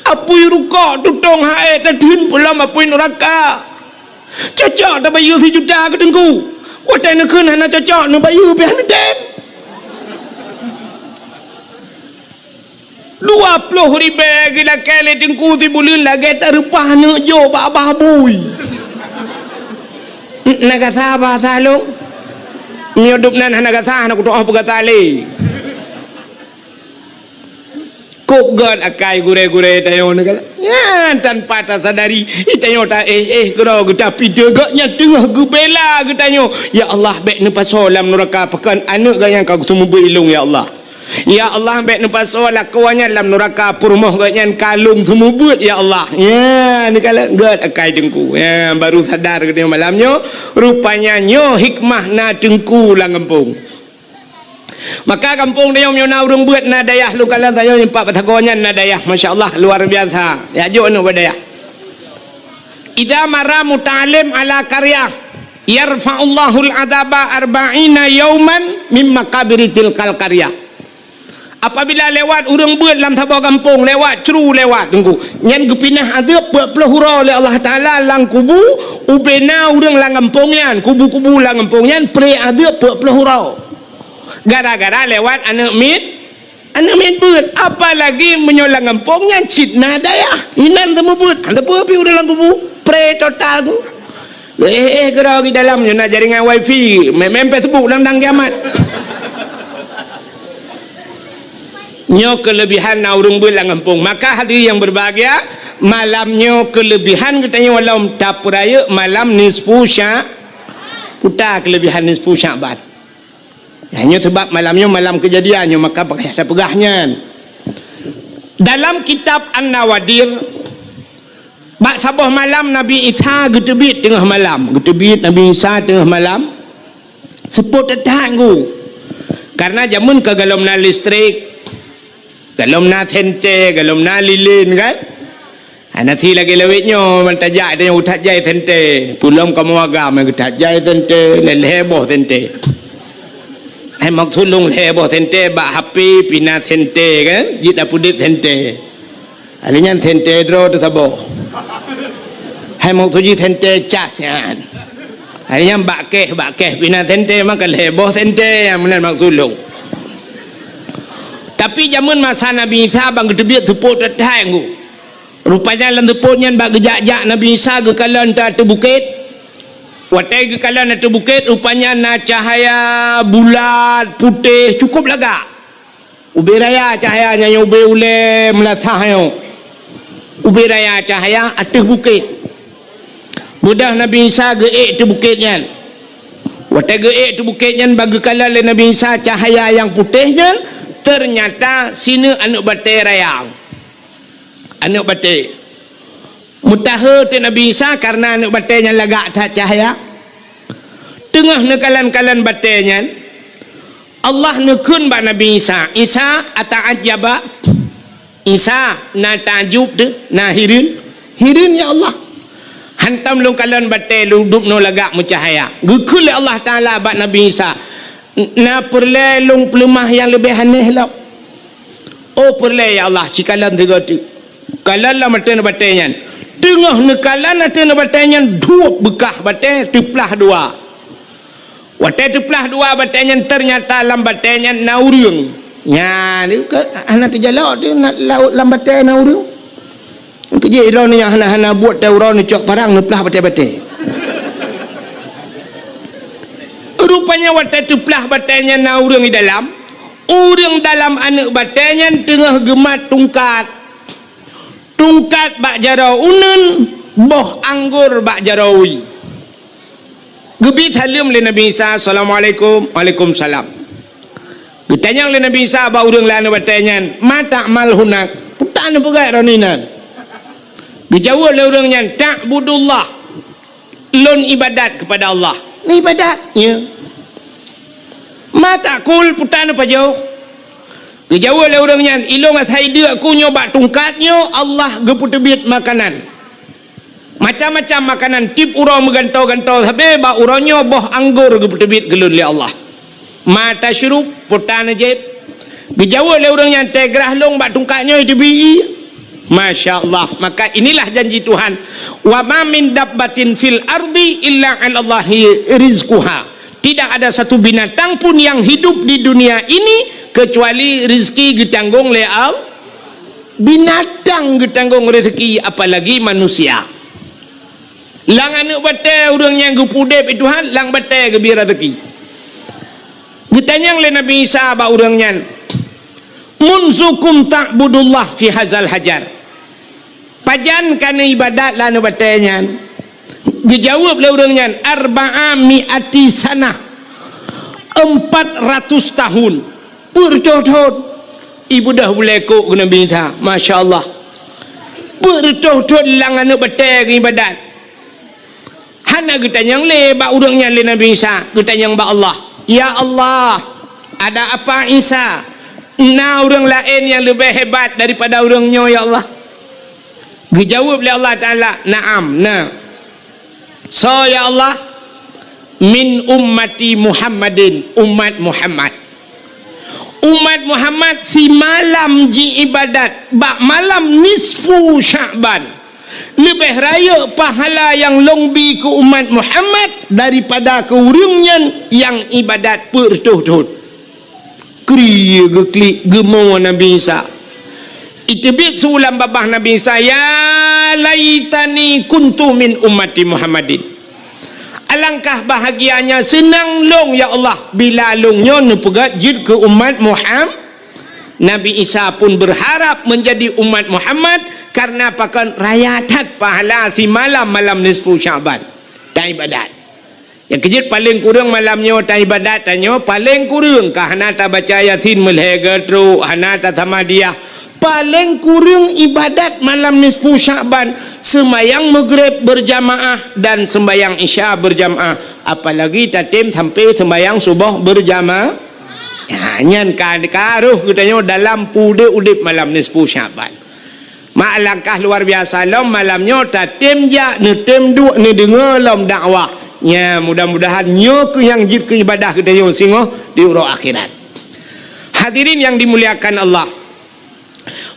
Apui rukok tutong hai tatheun peulom apui nuraka. Cocok tabayeue sijuta keu teungku. Watèe neukheun hana cocok neubayeue pih hana tem. Dua ploh ribèe geulakèe lé teungku sibuleuen lagèe tareupah neuk jok bak abah bui. Na gata bahasa lôn. Meunyoe dum nan hana gata, hana kutu'oh peugata lé. Kôb gèt akai gurèe-gurèe tanyoe nyan. Nyan tanpa tasadari, tanyoe taéh-éh keudroe geuta pideuh gobnyan teungoh geubela geutanyoe. Ya Allah, bèk neupasoe lam nuraka pakon aneuk gobnyan ka geuseumeubeuet ilôn, ya Allah. Ya Allah, bèk neupasoe lakoe nyan lam nuraka, peurumoh gobnyan ka lôn seumeubeuet, ya Allah. Nyan neukalon gèt akai teungku. Nyan baru sadar geutanyoe malam nyoe, rupanya nyoe hikmah na teungku lam gampông. Maka gampông tanyoe meunyoe na ureueng beuet na dayah, lôn kalon tanyoe nyoe pat Batagong nyan na dayah, masya Allah, luar biasa. Ya, jok aneuk bak dayah. Idza marra muta'allim ala qaryah, yarfa'ullahul adzaba arba'ina yauman min maqabiri tilkal qaryah. Apabila lewat ureueng beuet lam saboh gampông, lewat cru lewat, teungku, nyan geupinah azeub peuet ploh uroe lé Allah Taala lam kubu, ubena ureueng lam gampông nyan, kubu-kubu lam gampông nyan, pré azeub peuet ploh uroe. Gara-gara lewat aneuk miet, aneuk miet beuet. Apalagi meunyoe lam gampông nyan cit na dayah, inan teumeubeut, hana peue pih ureueng lam kubu, pré total tu. Eh, eh, keudroe di dalam nyoe na jaringan wifi, main-main Facebook lam dang kiamat. Nyoe keuleubihan na ureuëng beuet lam gampông. Maka hadirin yang berbahagia, malam nyoe keuleubihan geutanyoe lom tapeurayeuk malam nisfu Sya-, puta keuleubihan nisfu Sya'ban. Ya, nyoe sebab malam nyoe malam keujadian nyoe, maka payah tapeugah nyan. Dalam kitab An-Nawadir, bak saboh malam Nabi Isa geuteubiet teungoh malam. Geuteubiet Nabi Isa teungoh malam. Seupôt that-that ngu. Karena jameun ka golom na listrik, golom na senter, golom na lilin kan. Hana si lagée lawét nyoe, man tajak tanyoe that jai senter. Peulom kamoe agam geuthat jai senter, lhée boh senter. Hai maksud lôn lhée boh senter bak H P pih na senter kan, jeuet tapeudeuet senter. Ahli nyan senter droe teuh saboh. Hai maksud jih senter cas nyan. Ahli nyan bak keh, bak keh pih na senter, maka lhée boh senter nyang meunan maksud lôn. Tapi jameun masa Nabi Isa ban geuteubiet seupôt that-that ngu. Rupanya lam seupôt nyan bak geujak-jak Nabi Isa geukalon ateueh bukét. Watée geukalon ateueh bukét, rupanya na cahya bulat, putéh, cukup lagak. Ubé raya cahya nyan, ubé ulée meulasah nyoe. Ubé raya cahya ateueh bukét. Beudôh Nabi Isa geuék ateueh bukét nyan. Watée geuék ateueh bukét nyan, bak geukalon lé Nabi Isa cahya nyang putéh nyan, teunyata sineuk aneuëk batée raya. Aneuëk batée. Meutahe teuk Nabi Isa kareuna aneuëk batée nyan lagak that cahya. Teungoh neukalon-kalon batée nyan, Allah neukheun bak Nabi Isa, "Isa, ata'ajjaba?" Isa, na taajub teuh, na hireuen? Hireuen, ya Allah. Hantom lôn kalon batée lôn dubnoe lagak meucahya. Geukheun lé Allah Taala bak Nabi Isa, "Na peureulée lôn peuleumah nyang leubeh aneh lom?" "Oh, peureulée, ya Allah, ci kalon sigoe teuk." Kalon lam ateueh batée nyan. Teungoh neukalon ateueh batée nyan, duek beukah batée teuplah dua. Watée teuplah dua batée nyan, teunyata lam batée nyan na ureuëng. Nyan, ka hana teujalok teuh na, lam, lam batée na ureuëng. Keujeuet droeneuh nyang hana-hana buet teuh uroe neucok parang neuplah batée-batée. Rupanya watée teuplah batée nyan na ureuëng di dalam, ureuëng dalam aneuëk batée nyan teungoh geumat tungkat. Tungkat bak jaroe uneuen, boh anggor bak jaroe wie. Geubi saleuem lé Nabi Isa, "Assalamualaikum." "Waalaikumsalam." Geutanyong lé Nabi Isa bak ureuëng lam aneuëk batée nyan, "Ma ta'mal hunak?" Peue tan peugah droeneuh nan? Geujaweueb lé ureuëng nyan, "Ta'budullah." Lôn ibadat keupada Allah. Ibadat, ya. "Ma ta'kul?" Peue tan pajoh? Geujaweueb lé ureuëng nyan, "Ilôn asai deuk ku nyoe bak tungkat nyoe Allah geupeuteubiet makanan. Macam-macam makanan, tieb uroe meugantoe-gantoe sabe bak uroe nyoe boh anggor geupeuteubiet keu lôn lé Allah." "Ma tasyrub?" Peue tan jieb? Geujaweueb lé ureuëng nyan, "Teugrah lôn bak tungkat nyoe teubi." Masya Allah. Maka inilah janji Tuhan. "Wa ma min dabbatin fil ardi illa 'alallahi rizquha." Tidak ada satu binatang pun yang hidup di dunia ini kecuali rezeki geutanggong lé Allah. Binatang geutanggong rezeki, apalagi manusia. Lam aneuëk batée ureuëng nyang geupeuudeb Tuhan, lam batée geubi rezeki. Geutanyong lé Nabi Isa bak ureuëng nyan, "Munzukum ta'budullah fi hazal hajar?" Pajan ka neuibadat lam aneuëk batée nyan? Geujaweueb lé ureuëng nyan, "Arba'a mi'ati sanah." Empat ratus tahun. Peureutôh thon. Ibeudôh bulée kok keu Nabi Isa. Masya Allah. Peureutôh thon lam aneuëk batée geuibadat. Hana geutanyong lé bak ureuëng nyan lé Nabi Isa, geutanyong bak Allah, "Ya Allah, ada apa Isa? Na ureuëng laén nyang leubeh hebat daripada ureuëng nyoe, ya Allah?" Geujaweueb lé Allah Taala, "Na'am, na." "Soe, ya Allah?" "Min ummati Muhammadin, umat Muhammad." Umat Muhammad simalam jiibadat bak malam nisfu Sya'ban. Leubeh rayeuk pahala nyang lôn bi keu umat Muhammad daripada keu ureuëng nyan nyang ibadat peureutôh thon. Kri geuklik geumo Nabi Isa. Iteubiet su lam babah Nabi Isa, "Ya laitani kuntu min ummati Muhammadin." Alangkah bahagianya seunang lôn, ya Allah, bila lôn nyoe neupeugét jeuet keu umat Muham-, Nabi Isa pun berharap menjadi umat Muhammad karena pakon raya that pahala simalam malam nisfu Sya'ban. Taibadat. Nyang keu jeuet paleng kureueng malam nyoe taibadat tanyoe, paleng kureueng ka hana tabaca Yasin meulhèe geutrok, hana tasamadiyah. Paleng kureueng ibadat malam nisfu Sya'ban, seumayang Maghrib berjamaah dan seumayang Isya berjamaah, apalagi tatem sampai seumayang suboh berjamaah. Ya, nyan ka, ka roh geutanyoe dalam peudeuh udeb malam nisfu Sya'ban. Mak alangkah luar biasa lom malam nyoe tatem jak, neutem duek, neudeungoe lom dakwah. Nya, mudah-mudahan nyoe keuh nyang jeuet keu ibadah geutanyoe singoh di uroe akhirat. Hadirin yang dimuliakan Allah,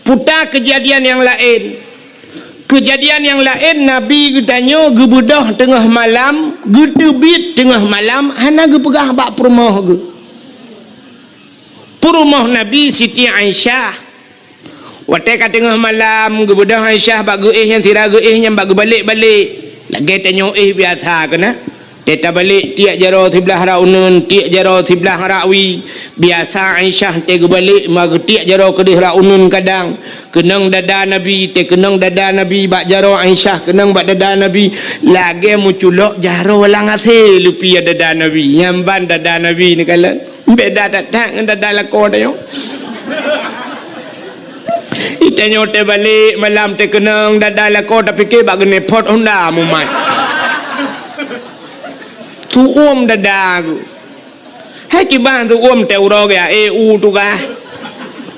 puta keujadian nyang laén. Keujadian nyang laén, Nabi geutanyoe geubeudôh teungoh malam, geuteubiet teungoh malam, hana geupeugah bak peurumoh geuh. Peurumoh Nabi Siti Aisyah. Watèe ka teungoh malam, geubeudôh Aisyah bak geuéh nyang sira geuéh nyan bak geubalek-balek. Lagèe tanyoe éh biasa keunan. Teuh tabalek tiek jaroe siblah rak uneuen, tiek jaroe siblah rak wie. Biasa Aisyah teuh geubalek ma geutiek jaroe keudeh rak uneuen kadang. Keunong dada Nabi, teuh keunong dada Nabi bak jaroe Aisyah, keunong bak dada Nabi. Lagèe meuculok jaroe lam asèe leupie dada Nabi. Nyan ban dada Nabi neukalon. Beda that-that ngon dada lakoe tanyoe. Itanyoe teuh balek malam teuh keunong dada lakoe tapike bak geuneuk phot honda mumat. Tuom dada geuh. Hai kiban tuom teuh uroe geuh, eh, u tugaih.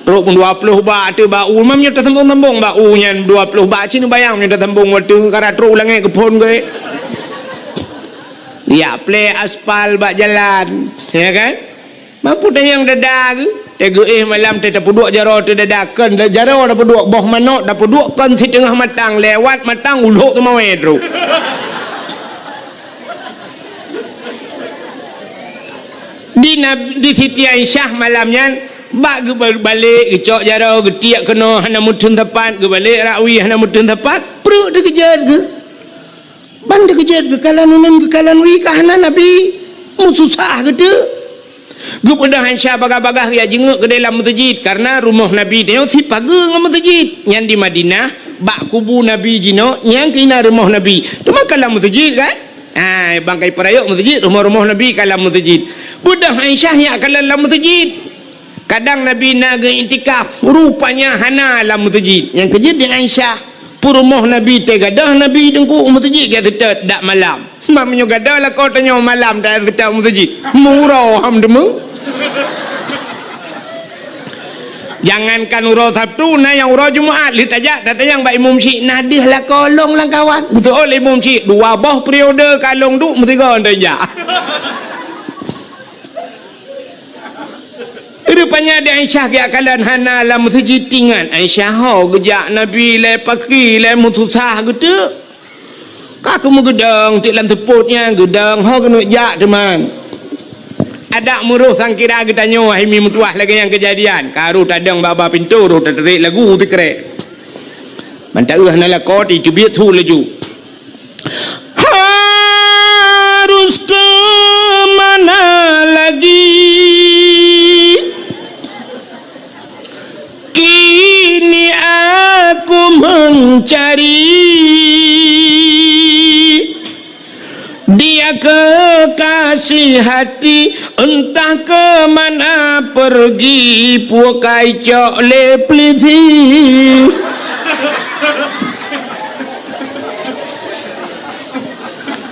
Trok dua ploh bak teuh bak u, mam nyoe tasambong-sambong bak u nyan dua ploh bak, ci neubayang nyoe tasambong watèe ka trok u langèt geuphon geuh. Yak plè aspal bak jalan, ya kan? Mampu tanyong dada geuh, teuh geuéh malam teuh tapeuduek jaroe teuh dada, kon jaroe tapeuduek, boh manok tapeuduek kon siteungoh matang, lewat matang ulok teumawé trok. Di Nab-, di Siti Aisyah malam nyan, bak geubalek, geucok jaroe, geutiek keunoe hana meuteun sapat, geubalek rak wie hana meuteun sapat, pruet teukeujot geuh. Ban teukeujot geukalon uneuen geukalon wie ka hana Nabi, meususah geuteuk. Geubeudôh Aisyah bagah-bagah geujak jingeuk keudeh lam meuseujid, kareuna rumoh Nabi nyoe sipageue ngon meuseujid. Nyan di Madinah, bak kubu Nabi jinoe, nyan keuh na rumoh Nabi. Teuma ka lam meuseujid kan? Ha, ban ka ipeurayeuk meuseujid, rumoh-rumoh Nabi ka lam meuseujid. Beudôh Aisyah jak kalon lam meuseujid. Kadang Nabi na geu-iktikaf, rupanya hana lam meuseujid. Nyang keujeuet di Aisyah, peurumoh Nabi teuh gadôh Nabi teungku u meuseujid geuseutôt dak malam. Mak meunyoe gadôh lakoe tanyoe malam teuh seutôt u meuseujid. Meuuroe ham teuma. Jangankan uroe Sabtu, na nyang uroe Jumat lheueh tajak tatanyong bak imum syiek, na deuh lakoe lôn lam kawan. Beutôi lé imum syiek, dua boh periode ka lôn duek meusigoe tajak. Rupanya di Aisyah geujak kalon hana lam meuseujid, ingat Aisyah ho geujak Nabi lé paki lé meususah geuteuk. Ka keumeung geudong teuk lam seupôt nyan, geudong ho keuneuk jak teuma. Adak meuroh sangkira geutanyoe hai mi meutuah lagèe nyang keujadian. Karu tadong bak-bak pintoe roh tatarek lagu sikrek. Mantong hana lakoe teubiet su laju. Harus ke mana lagi? Kini aku mencari dia kekasih hati, entah ke mana pergi, pukai cok lé pelisi.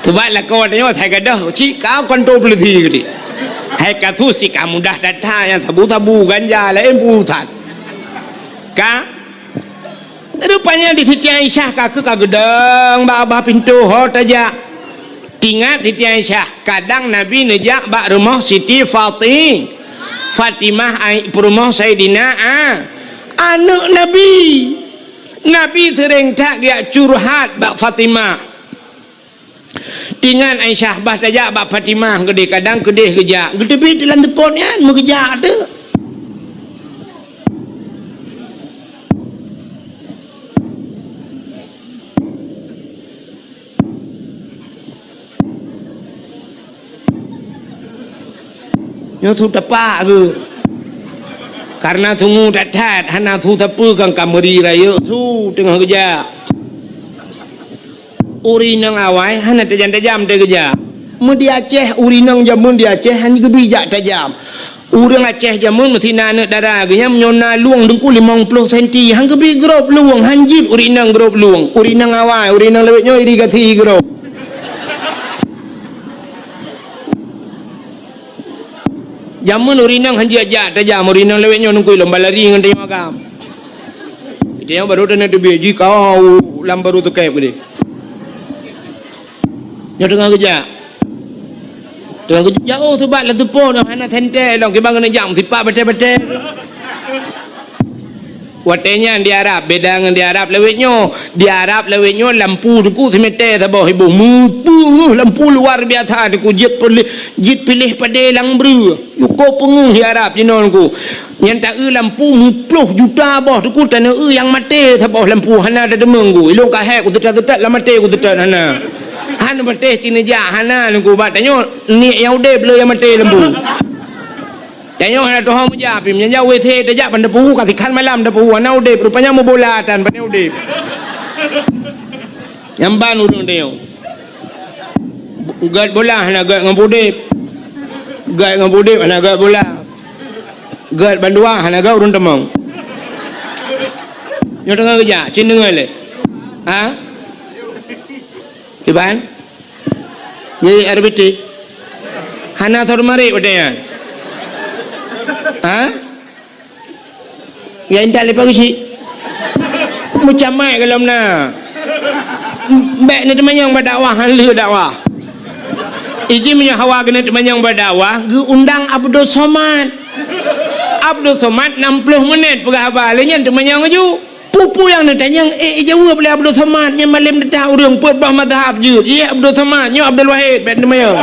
Teubat lakoe tanyoe, hai gadôh, cit kau konto peuleusi geuti. Hai kasus cit ka mudah that-that nyang sabu-sabu ganja laén peurusan. Ka? Rupanya di Siti Aisyah ka keu ka geudong bak babah pintoe ho tajak. Tingat Siti Aisyah, kadang Nabi neujak bak rumoh Siti Fati-, Fatimah ai-, peurumoh Saidina A-, aneuk Nabi. Nabi seuréng that geujak curhat bak Fatimah. Tingat Aisyah bah tajak bak Fatimah keudeh, kadang keudeh geujak. Geuteubiet lam seupôt nyan, meugeujak teuk. Nyoe su tapak geuh. Kareuna sungue that-that, hana su sapeue kan ka meuri rayeuk su teungoh geujak. Ureueng inong awai hana tajam-tajam teuh geujak. Meu di Aceh, ureueng inong jameun di Aceh hana geubi jak tajam. Ureueng Aceh jameun meusti na aneuk dara geuh nyan meunyoe na lueng teungku limong ploh senti, han geubi grob lueng, han jeuet ureueng inong grob lueng. Ureueng inong awai, ureueng inong lawét nyoe irigasi grob. Jameun ureueng inong han jijak tajam, ureueng inong lawét nyoe teungku lom balari ngon tanyoe agam. Tanyoe barô taneuk teubiet jih kau lam barô teukép keudeh. Nyoe teungoh geujak. Teungoh geujak, oh, subat lam teupon hana sentée lom, kiban keuneuk jak meusipat batée-batée. Watée nyan di Arab, beda ngon di Arab lawét nyoe. Di Arab lawét nyoe lampu teungku simeté saboh iboh. Meupeungeuh lampu luar biasa teungku, jeuet piléh, jeuet piléh padé lam breueh. Cukôp peungeuh di Arab jinoe teungku. Nyan ta-eu lampu meuploh juta boh teungku, taneuk eu nyang maté saboh lampu hana tadeungoe teungku. Ilôn ka hék kuseutôt-seutôt lam maté kuseutôt hana. Hana maté cit neujak hana teungku, bak tanyoe niet nyang udeb le nyang maté lampu. Tanyoe hana tuho meujak, pih meunyoe jak W C tajak ban teupeu, ka sikhan malam teupeu, hana udeb, rupanya meubola tan, pane udeb. Nyan ban ureueng tanyoe. Gét bola hana gét ngon udeb. Gét ngon udeb hana gét bola. Gét bandua hana gét ureueng teumong. Nyoe teungoh geujak, cit deungoe lé. Ha? Kiban? Jadi R B T. Hana sor marit watée nyan. Ha? Ya intat leupah geuchik. Meucamai golom na. Bék neuteumanyong bak dakwah, han lheueh dakwah. Iji meunyoe hawa keuneuk teumanyong bak dakwah, geuundang Abdul Somad. Abdul Somad nam ploh menit peugah haba, lé nyan teumanyong aju. Peue-peue nyang neutanyong, ék jaweueb lé Abdul Somad, nyan malém teuta ureueng peuet boh mazhab jeuet. Yeh Abdul Somad, nyoe Abdul Wahid, bék teumanyong.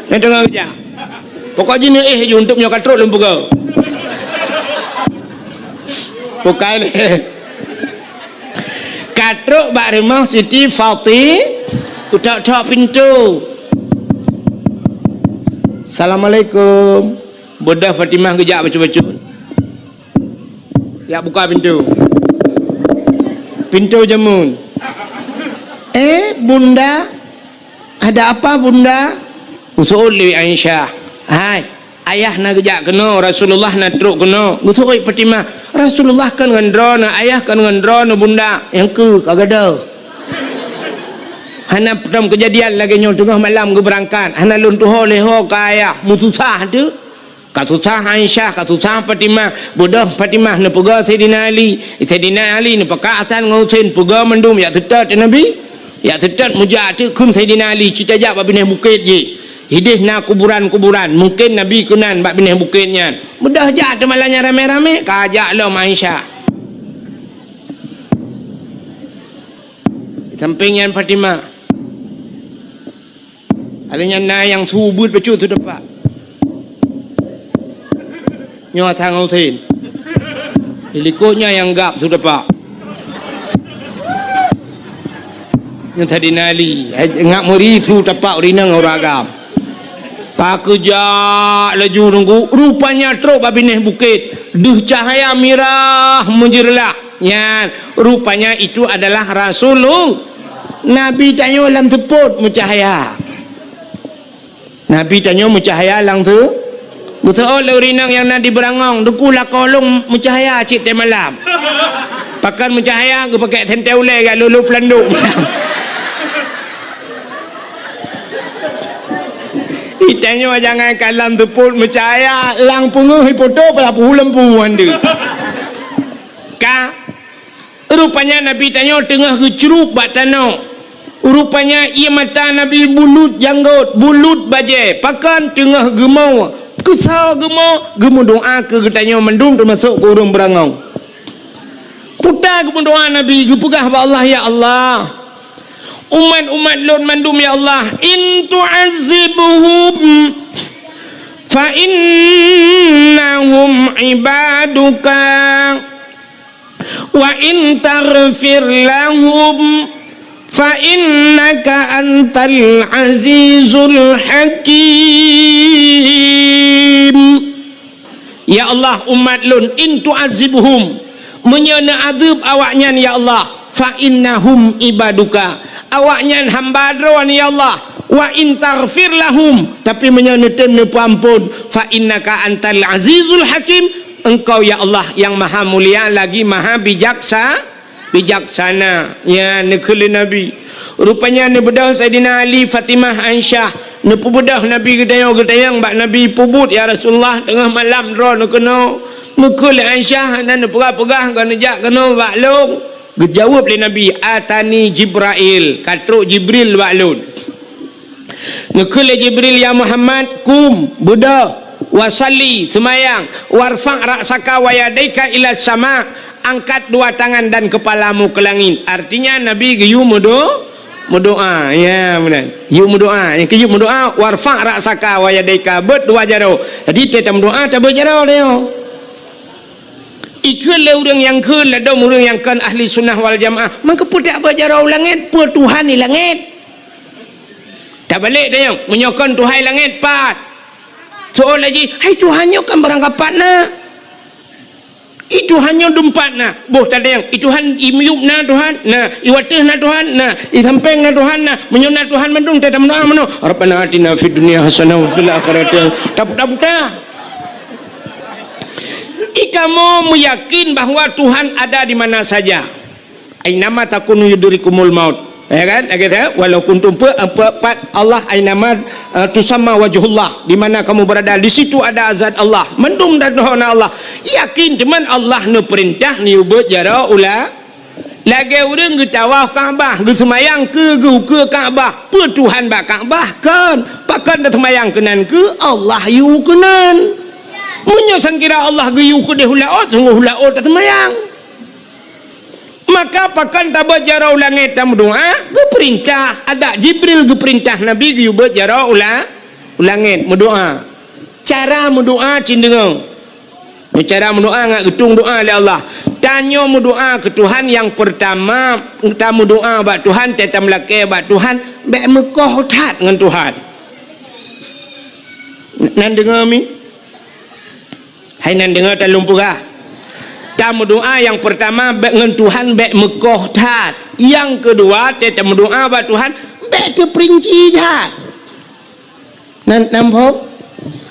Nyan teungoh geujak. Pokok jih neuéh ju untuk nyoe ka trok lôn peugah. Bukai lé. Ka trok bak rumoh Siti Fati, utok-tok pintoe. Assalamualaikum. Beudôh Fatimah geujak bacut-bacut. Jak buka pintoe. Pintoe jameun. "Eh, Bunda, ada apa, Bunda?" Geuseuôt lé Aisyah. "Hai, Ayah na geujak keunoe, Rasulullah na trok keunoe." Geuseuôt Fatimah. "Rasulullah kon ngon droeneuh, Ayah kon ngon droeneuh, Bunda." Nyang keu ka gadoh. Hana peutrom keujadian lagée nyoe teungoh malam geubeurangkat. Hana lôn tuho lé ho ka Ayah. Meususah teuh. Ka susah Aisyah, ka susah Fatimah. Beudôh Fatimah neupeugah Saidina Ali. Saidina Ali neupeugah Hasan ngon Husein, peugah mandum jak seutôt Nabi. Jak seutôt meujak teuk kheun Saidina Ali, cit tajak bak binéh bukét jih. Hideh na kuburan-kuburan, mungken Nabi keunan bak binéh bukét nyan. Beudôh jak teuma lagée nyan ramé-ramé, ka jak lom Aisyah. Di sampéng nyan Fatimah. Ada nyan na nyang su beuet bacut su teumpat. Nyoe Hasan Husein. Di likot nyan nyang gab su teumpat. Nyoe Saidina Ali. Hai, ngak meuri su teumpat ureueng inong ureueng agam. Ka geujak laju nunggu, rupanya trok bak binéh bukét. Deuh cahya mirah meujeureulah. Nyan, rupanya itu adalah Rasulullah. Nabi tanyoe lam seupôt meucahya. Nabi tanyoe meucahya lam seu-, geuseuôt lé ureueng inong nyang na di Beurangong, "Teungku, lakoe lôn meucahya cit teuh malam." Pakon meucahya, geupakék sentée ulée jak lolo peulandok. Di tanyoe jangankan lam seupôt meucahya, lam peungeuh ipoto payah peuhu lampu han deuh. Ka, rupanya Nabi tanyoe teungoh geucrueb bak tanoh. Rupanya ié mata Nabi bulut janggôt, bulut bajée, pakon teungoh geumo, keusoe geumo, geumeudoá keu geutanyoe mandum teumasok keu ureueng Beurangong. Puta geumeudoá Nabi, geupeugah bak Allah, "Ya Allah, umat-umat lôn mandum, ya Allah, in tu'azzibhum fa innahum ibaduka." "Wa in taghfir lahum fa innaka antal azizul hakim." Ya Allah, umat lôn, in tu'adzibhum, meunyoe neuazeueb awaknyan, ya Allah, fa innahum ibaduka, awaknyan hamba Droe, ya Allah, wa in taghfir lahum, tapi meunyoe neutem neupeuamphon, fa innaka antal azizul hakim, Engkau, ya Allah, nyang maha mulia lagi maha bijaksa-, bijaksana. Nyan neukheun lé Nabi. Rupanya neubeudôh Saidina Ali, Fatimah, Aisyah. Neupeubeudôh Nabi geutanyoe, geutanyong bak Nabi, "Peubuet, ya Rasulullah, teungoh malam droeneuh keunoe." Neukheun lé Aisyah, hana neupeugah-peugah, ka neujak keunoe bak lôn. Geujaweueb lé Nabi, "Atani Jibrail, ka trok Jibril bak lôn." Neukheun lé Jibril, "Ya Muhammad, kum, beudôh, wa shalli, seumayang, warfa' ra'saka wa yadaika ila sama, angkat dua tangan dan kepalamu ke langit." Artinya, Nabi geuyue meudo-, meudoa. Ya, meunan. Yue meudoa. Nyang keu yue meudoa, "Warfa' ra'saka wa yadaika," beuet dua jaroe. Jadi, watée tameudoa, tabeuet jaroe tanyoe. Ikheun lé ureuëng nyang kheun, ladôm ureuëng nyang kon ahli sunnah wal jamaah, meukeupeutak beuet jaroe u langét, peue Tuhan di langét? Tabalek tanyong, meunyoe kon Tuhan i langét, pat? Soe laju, "Hai, Tuhan nyoe kan barangkapat na. I Tuhan nyoe dumpat na." Boh tanyong, "I Tuhan i miyueb na Tuhan?" "Na." "I wateueh na Tuhan?" "Na." "I sampéng na Tuhan?" "Na." "Meunyoe na Tuhan mandum, tameudoa meunoe, 'Rabbana atina fid dunya hasanah wa fil akhirati hasanah.'" Taputa-puta. Ikamoe meuyakin bahwa Tuhan ada di mana saja. "Ainama takunu yudrikumul maut." Ya kan? Lagée tu, "Walau kuntum," pe-, pe-, pat Allah, "ainama, eh, tusamma wajhullah," di mana kamu berada, di situ ada zat Allah. Mandum dan Allah. Yakin, teuma Allah neupeurintah neubeuet jaroe u la-, lagée ureuëng geutawaf Ka'bah, geuseumayang keu, geukeue Ka'bah. Peue Tuhan bak Ka'bah? Kon. Pakon taseumayang keunan keu? Allah yue keunan. Meunyoe sangkira Allah geuyue keudeh u laôt, sunggoh u laôt taseumayang. Maka pakon tabeuet jaroe u langét tameudoa, geupeurintah, adak Jibril geupeurintah Nabi geuyue beuet jaroe u la-, u langét meudoa. Cara meudoa cit deungoe. Cara meudoa ngat geutueng doa lé Allah. Tanyoe meudoa keu Tuhan nyang peurtama, tameudoa bak Tuhan, tameulakée bak Tuhan, bék meukoh that ngon Tuhan. Nan deungoe mi? Hai nan deungoe, talôn peugah. Tameudoa nyang peurtama bék ngon Tuhan bék meukoh that. Nyang keudua, tameudoa bak Tuhan bék teupeurinci that. Nan, nan phom?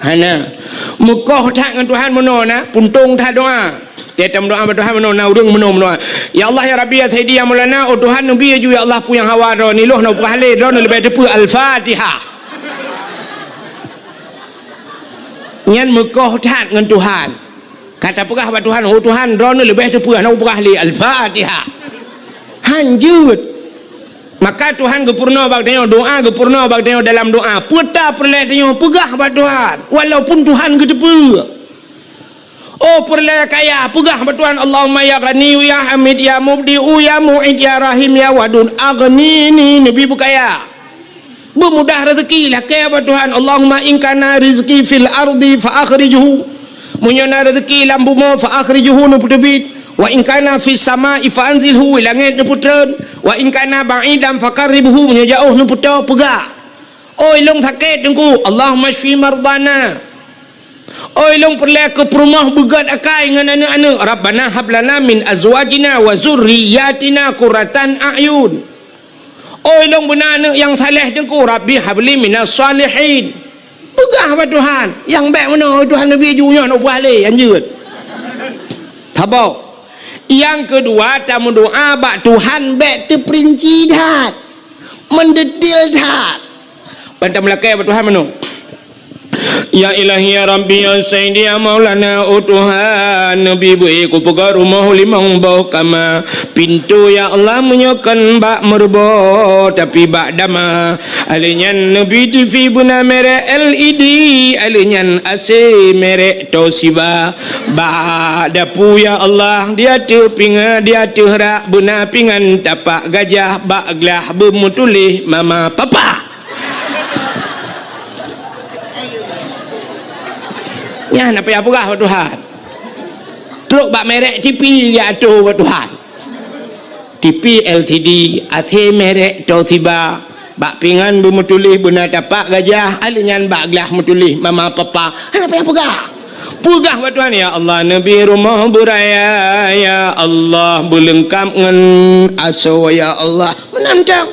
Hana. Meukoh that ngon Tuhan meunoe na, puntông that doa. Tameudoa bak Tuhan meunoe na, ureuëng meunoe meudoa. "Ya Allah, ya Rabbi, ya Sayyidi, ya Maulana, oh Tuhan, neubi laju, ya Allah, peue nyang hawa droeneuh, lôn hana peugah lé, droeneuh leubeh teupeu." Al-Fatihah. Nyan meukoh that ngon Tuhan. Ka tapeugah bak Tuhan, "Oh Tuhan, droeneuh leubeh teupeu, hana peugah lé." Al-Fatihah. Hanjeuet. Maka Tuhan geupeurunoe bak tanyoe, doa geupeurunoe bak tanyoe dalam doa. Peue ta peureulée tanyoe peugah bak Tuhan, walaupun Tuhan geuteupeue. Oh peureulée kaya, peugah bak Tuhan, "Allahumma ya Ghaniyyu ya Hamid ya Mubdi'u ya Mu'id ya Rahim ya Wadud, aghnini," neubi beukaya. Beumudah rezeki, lakée bak Tuhan, "Allahumma in kana rizqi fil ardi fa akhrijhu." Meunyoe na rezeki lam bumoe, "fa akhrijhu," neupeuteubiet. "Wa in kana fis sama'i fa anzilhu," langét neupeutreun. "Wa in kana ba'idan fa qarribhu," meunyoe jaoh neupeutoe, peugah. Oi lôn sakét Teungku, "Allahumma syfi mardana." Oi lôn peureulée keu peurumoh beugét akai ngon aneuëk-aneuëk, "Rabbana hab lana min azwajina wa zurriyyatina qurratan a'yun." Oi lôn beuna aneuëk nyang saleh Teungku, "Rabbi habli minas shalihin." Peugah bak Tuhan, nyang bék meunoe, "Oi Tuhan, neubi ju nyoe, hana peugah lé, hanjeuet." Saboh. Nyang keudua, tameudoa bak Tuhan bék teupeurinci that, meudetil that. Ban tameulakée bak Tuhan meunoe. Ya Ilahi, ya Rabbi, ya Sayyidi, ya Maulana, oh Tuhan, neubi beu kupeugah rumoh limong boh kama. Pintoe, ya Allah, meunyoe kon bak meureubo, tapi bak dama. Alheuh nyan neubi T V beuna merek L E D, alheuh nyan A C merek Toshiba. Bak dapu, ya Allah, di ateueh pinga-, di ateueh rak beuna pingan tapak gajah, bak glah beumeutuléh mama papa. Nyan na payah peugah bak Tuhan. Trok bak merek T V ya ateueh bak Tuhan. T V L C D, A C merek Toshiba, bak pingan beumeutuléh beuna tapak gajah, alheuh nyan bak glah meutuléh mama papa. Hana payah peugah. Peugah bak Tuhan, "Ya Allah, neubi rumoh beuraya, ya Allah, beuleungkab ngon asoe, ya Allah." Meunan mantong.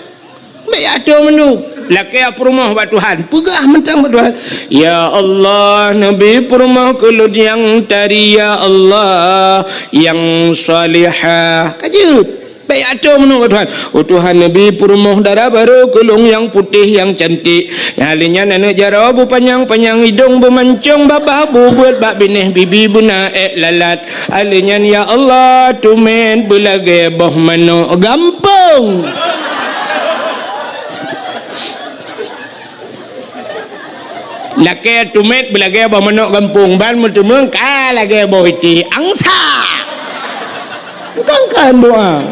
Bèk atô mandum. Lakèe peurumoh bak Tuhan. Peugah mantong bak Tuhan, "Ya Allah, neubi peurumoh keu lôn nyang tari, ya Allah, nyang salihah." Ka jeuet. Bèk atô meunan bak Tuhan. "Oh Tuhan, neubi peurumoh dara barô keu lôn nyang putéh, nyang cantik. Nyang lheueh nyan aneuk jaroe beupanyang-panyang idông, beumancông babah, beubeuet bak binéh bibi, beuna èk lalat. Lheueh nyan, ya Allah, teumèt beulagèe boh manok gampông." Lakèe teumèt beulagèe boh manok gampông, ban meuteumeung ka lagèe boh iték angsa. Kon-kon doa.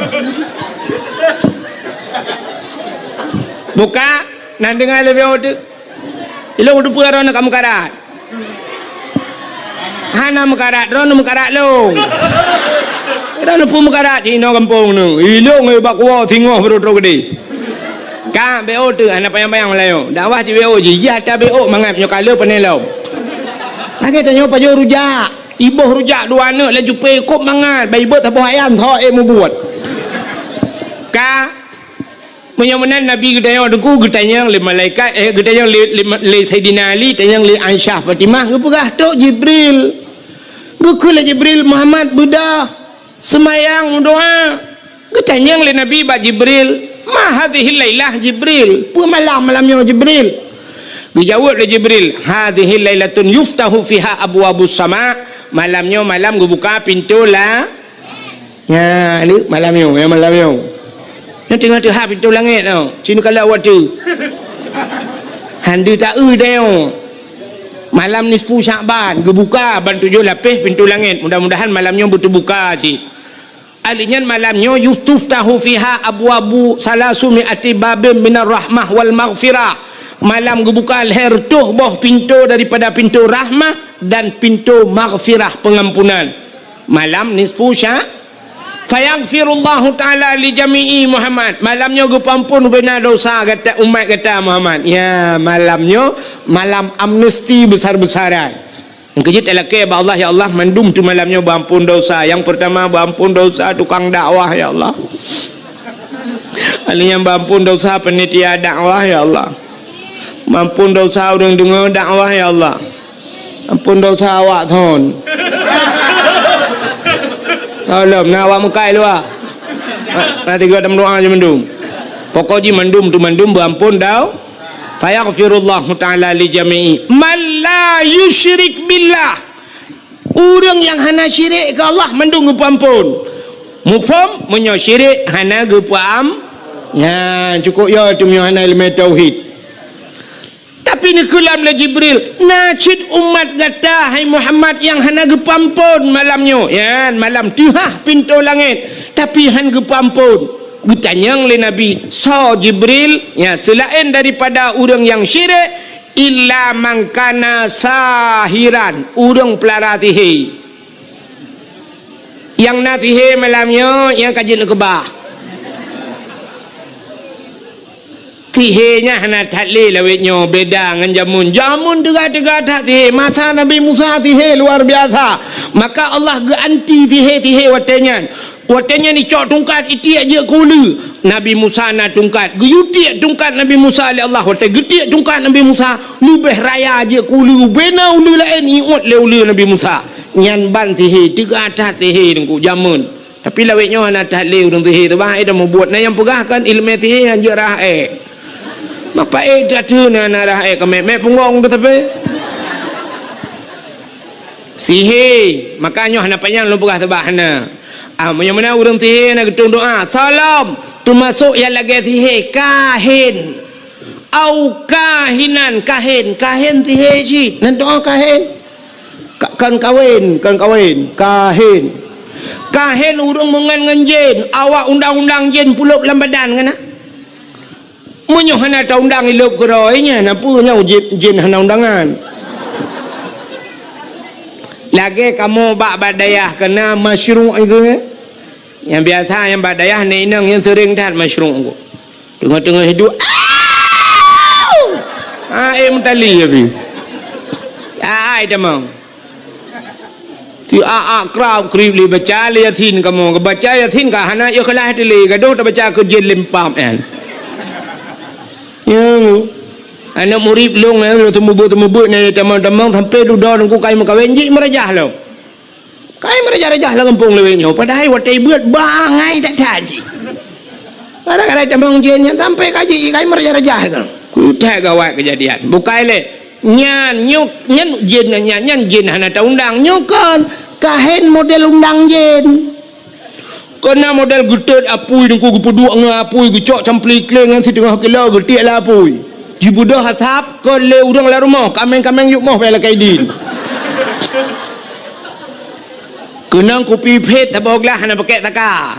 Buka, na deungö lé B O teuh. Ilôn teupeue droeneuh ka meukarat. Hana meukarat, droeneuh meukarat lôn. Droeneuh peue meukarat, cit inoe gampông neuh. Ilôn bak kuwoe singoh beutôi-toi geudeh. Ka, B O teuh, hana panyang-panyang meulayeue. Dakwah cit B O jih, jih ata B O mangat nyoe ka le peuneulom. Lagèe tanyoe pajoh rujak. Iboh rujak dua aneuk laju pé kôb mangat, bah ibeuet saboh ayam tho ék mubuet. Ka, meunyoe meunan Nabi geutanyong teungku, geutanyong lé malaikat, eh, geutanyong lé, lé, lé Saidina Ali, tanyong lé Aisyah Fatimah, geupeugah, "Trok Jibril." Geukheun lé Jibril, "Muhammad, beudôh." Seumayang, meudoa. Geutanyong lé Nabi bak Jibril, "Ma hadhihil lailah, Jibril? Peue malam, malam nyoe, Jibril?" Geujaweueb lé Jibril, "Hadhihil lailatun yuftahu fiha abwabus sama." Malam nyoe malam geubuka pintoe la-, nya, lé, malam nyoe, ya, malam nyoe. Nyoe teungoh teuhah pintoe langét nyoe. Sinoe kalau awak tu. Hande ta-eu dayong. Malam nisfu Syakban geubuka ban tujoh lapéh pintoe langét. Mudah-mudahan malam nyoe beuteubuka cit. Ahli nyan malam nyoe, "Yustaftahu fiha abwabu salasumi ati babin minar rahmah wal maghfirah." Malam geubuka lhèe reutôh boh pintoe daripada pintoe rahmah dan pintoe maghfirah, peungampunan. Malam nisfu sya-, "Fayaghfirullahu ta'ala li jami'i Muhammad." Malam nyoe geupeuampôn ubena dosa gata, umat gata Muhammad. Ya, malam nyoe malam amnesti besar-besaran. Nyang keujeuet talakèe bak Allah, "Ya Allah, mandum teuh malam nyoe beuampôn dosa." Nyang peurtama beuampôn dosa tukang dakwah, ya Allah. Ahli nyan beuampôn dosa panitia dakwah, ya Allah. Beuampôn dosa ureueng deungö dakwah, ya Allah. Ampôn dosa awak thon. Tolong, na awak meukai luwa. Na, na tiga dam doa je mandum. Pokok jih mandum tu mandum beuampôn dau. Fayaghfirullahu ta'ala li jami'i man la yusyrik billah. Ureueng nyang hana syirik keu Allah mandum geupeuampôn. Muphom, meunyoe syirik hana geupeuam-, nyan cukôp yo tu meunyoe hana ileumèe tauhid. Tapi neukeulam lé Jibril, "Na cit umat gata, hai Muhammad, nyang hana geupeuampôn malam nyoe." Nyan malam teuhah pintoe langét, tapi han geupeuampôn. Geutanyong lé Nabi, "Soe Jibril?" Nyan, seulaén daripada ureueng nyang syirik, "Illa man kana sahiran," ureueng peulara sihé. Nyang na sihé malam nyoe, nyang ka jeuet neukeubah. Sihé nyan hana that lé lawét nyoe, beda ngon jameun. Jameun teuga-teuga that sihé. Masa Nabi Musa sihé luar biasa. Maka Allah geuanti sihé-sihé watèe nyan. Watèe nyan icok tungkat, itiek jeuet keu uleue. Nabi Musa na tungkat. Geuyue tiek tungkat Nabi Musa lé Allah. Watèe geutiek tungkat Nabi Musa, leubeh raya jeuet keu uleue. Ubena uleue laén iôt lé uleue Nabi Musa. Nyan ban sihé, teuga that sihé teungku jameun. Tapi lawét nyoe hana that lé ureueng sihé teuh bah, eh, dah mubuet. Na nyang peugah kan ileumèe sihé han jeuet rhah èk. Mapa eh that na, na rhah èk keu mèk, mèk punggong teuh tapi. Sihé, maka nyoe hana panyang lôn peugah sabab hana. Ah, meunyoe meunan ureueng sihé na geutueng doa, "Salam," teumasok nyang lagèe sihé, kahin. Au kahinan, kahin, kahin sihé cit. Nan doa kahin. Ka-, kon kawén, kon kawén, kahin. Kahin ureueng meungon ngon jén, awak undang-undang jén pulop lam badan kan na? Meunyoe hana taundang ilop keudroe nyan, na peue nyoe jén, jén hana undangan. Lagèe kamoe bak, bak dayah keunan masyruq itu, eh? Nyang biasa nyang bak dayah nèk inong nyang seuring that masyruq. Teungoh-teungoh hidup, "Au!" Ah, eh, meutali tapi. Ai tamong. Ti a-a krab krib lé baca lé Yasin kamoe. Baca Yasin ka hana ikhlas lé, gadoh tabaca keu jén lempam nyan. Ya. Aneuk murit lôn, eh, lôn teumeubeuet-teumeubeuet nyan tamong-tamong sampai dudoe teungku kai meukawen jih meurajah lom. Kai meurajah-rajah lam gampông lawét nyoe, padahai watèe beuet bangai that-that jih. Kadang-kadang tamong jén nyan sampai ka jih kai meurajah-rajah kan. Kutai gawat keujadian. Bukai lé. Nyan nyoe, nyan jén nyan, nyan jén hana taundang. Nyoe kon kahen model undang jén. Keunan model geutot apui teungku, geupeuduek ngon apui, geucok campli kléng ngon siteungoh kilo geutiek lam apui. Jibeudôh asap kon lé ureueng lam rumoh, kaméng-kaméng yub moh bèk lakèe idin. Keunan kupi phét saboh glah hana pakèk saka.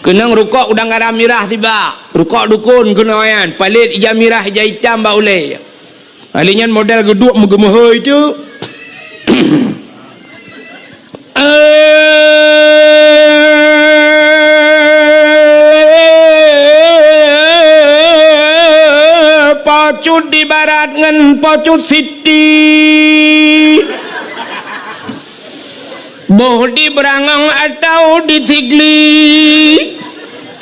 Keunan rukok udang garam mirah sibak, rukok dukon keunan nyan, palét ija mirah ija itam bak ulèe. Kali nyan model geuduek meugeumeuhôi teuk. Eh, Po Cut di barat ngon Po Cut Siti. Boh di Beurangong atawa di Sigli,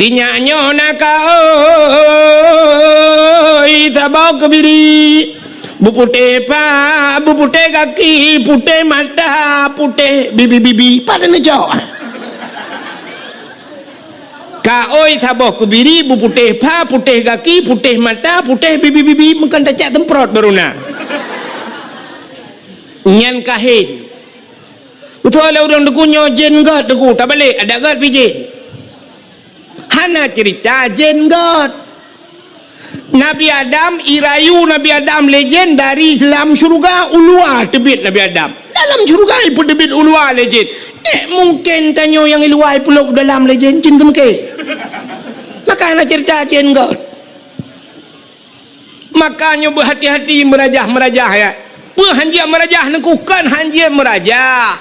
sinyak nyoe na kaôi saboh keubiri. Beuputéh pha, beuputéh gaki, putéh mata, putéh bibi-bibi. Pat neucok? Kaôi saboh keubiri, beuputéh pha, putéh gaki, putéh mata, putéh bibi-bibi. Meukon tacak seumprot baru na. Nyan kahen. Beutôi lé ureueng teungku nyoe jén gét teungku, tabalek, adak gét pih jén. Hana ceurita jén gét. Nabi Adam, irayu Nabi Adam lé jén dari lam syeuruga u luwa teubiet Nabi Adam. Dalam syeuruga ipeuteubiet u luwa lé jén. Eh, mungken tanyoe nyang i luwa ipeulop u dalam lé jén, jén keumeuke. Maka hana ceurita jén gét. Maka nyoe beuhati-hati meurajah-meurajah, ya. Peue hanjeuet meurajah, neukukon hanjeuet meurajah.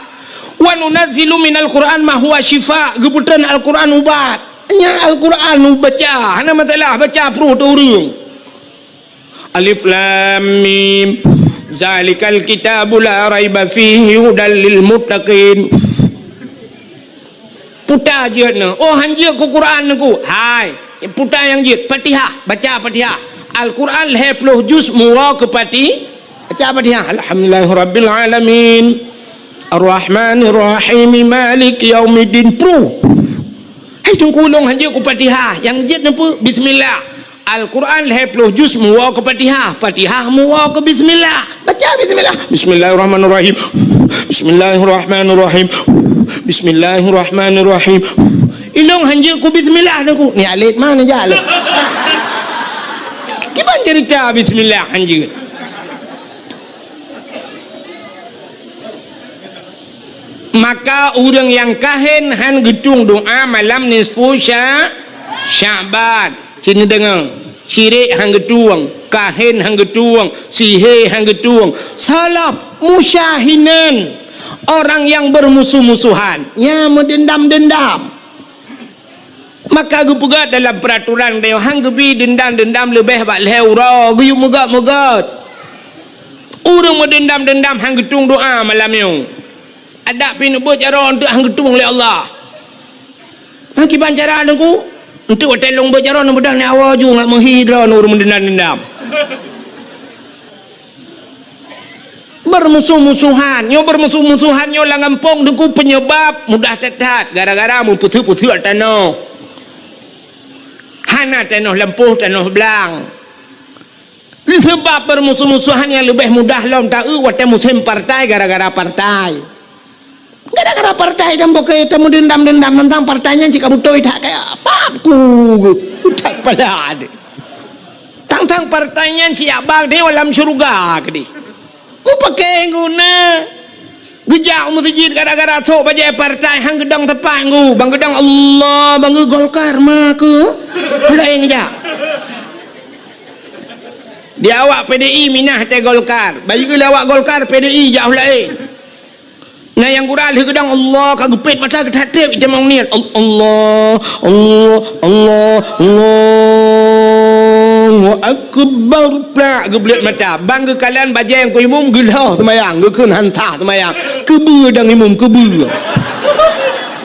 "Wa nunazzilu minal Qur'an ma huwa syifa," geupeutreun Al-Qur'an ubat. Nyan Al-Qur'an ubaca, hana masalah baca pruh teuh ureueng. Alif Lam Mim. Zalikal kitabu la raiba fihi hudal lil muttaqin. Puta jeuet nyoe. Oh, hanjeuet keu Quran nyoe. Hai, puta nyang jeuet. Fatihah, baca Fatihah. Al-Quran lhèe ploh juz muwoe keu Fati-, baca Fatihah. Alhamdulillahirabbil alamin. Arrahmanirrahim. Maliki yaumiddin. Pruh. Hai, teungku, lôn hanjeuet keu Fatihah. Nyang jeuet nyoe peue? Bismillah. Al-Quran lhèe ploh juz muwoe keu Fatihah, Fatihah muwoe keu bismillah. Baca bismillah. Bismillahirrahmanirrahim. Bismillahirrahmanirrahim. Bismillahirrahmanirrahim. Ilôn hanjeuet keu bismillah nyoe. Ni alet mana jak lôn? Kiban cerita bismillah hanjeuet. Maka ureueng nyang kahen han geutueng doa malam nisfu Sya-, Sya'ban. Cit neudeungoe, syirik han geutueng, kahen han geutueng, sihé han geutueng, salab, musyahinan, orang yang bermusuh-musuhan, nyang meudendam-dendam. Maka geupeugah dalam peuraturan nyoe, han geubi deundam-deundam leubeh bak lhèe uroe, geuyue meugöt-meugöt. Ureueng meudeundam-deundam han geutueng doa malam nyoe. Adak pih neubeuet jaroe eunteuk han geutueng lé Allah. Nyan kiban cara teungku, eunteuk watèe lôn beuet jaroe neubeudôh nyoe awai ju ngat meuhi droe ureueng meudeundam-deundam. Beurmusoh-musohan, nyoe beurmusoh-musohan nyoe lam gampông teungku peunyebab mudah that-that gara-gara meupeuseuek-peuseuek tanoh. Hana tanoh lampôh, tanoh blang. Seubab beurmusoh-musohan nyang leubeh mudah lom taeu watèe musém partai gara-gara partai. Gara-gara partai dan bukon tameudeundam-deundam teuntang partai nyan cit ka beutôi that kaya pap ku that pala deh. Tang-tang partai nyan siap bak nyoe lam syeuruga keudeh. Mupakè guna. Geujak u meuseujid gara-gara trok bajèe partai han geudong teumpat ngu. Bang geudong Allah, bang geu Golkar ma keu. Laén geujak. Di awak P D I minah teuh Golkar. Bayeue lé awak Golkar P D I jak u laén. Na nyang gura lheueh geudong Allah ka geupet mata geutatép itamong niet. Al-, Allah, Allah, Allah, Allahu Keubar plak geubleuet mata. Ban geukalon bajée Teungku Imum geulhah seumayang, geukheun han sah seumayang. Keubeue dang Imum, keubeue.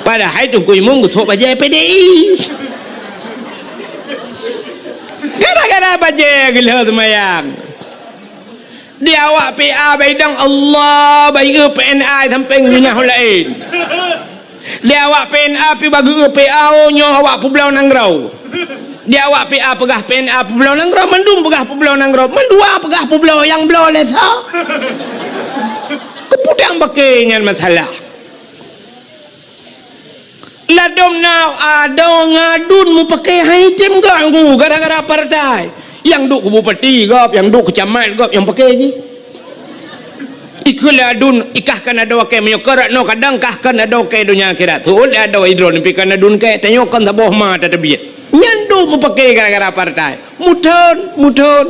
Padahai Teungku Imum geutrok bajée P D I. Gara-gara bajée geulhah seumayang. Di awak P A baidang Allah, bayeue P N A sampéng minah laén. Di awak P N A pi bageue P A, oh, nyoe awak peubloe nanggroe. Di awak P A peugah P N A peubloe nanggroe, mandum peugah peubloe nanggroe, mandua peugah peubloe nyang bloe lé sa. Keuputang bakée nyan masalah. Ladom na adoe ngon aduen mupakée hai tem gak ngu gara-gara partai. Nyang duek keu bupati gob, nyang duek keu camat gob nyang pakée jih. Ikheun lé aduen, ikah kon adoe kée meunyoe kon rot noe kadang kah kon adoe kée donya akhirat. Teuôt lé adoe idroe neupi kon aduen kée, tanyoe kon saboh ma tateubiet. Nyan duek mupakée gara-gara partai. Muthon, muthon.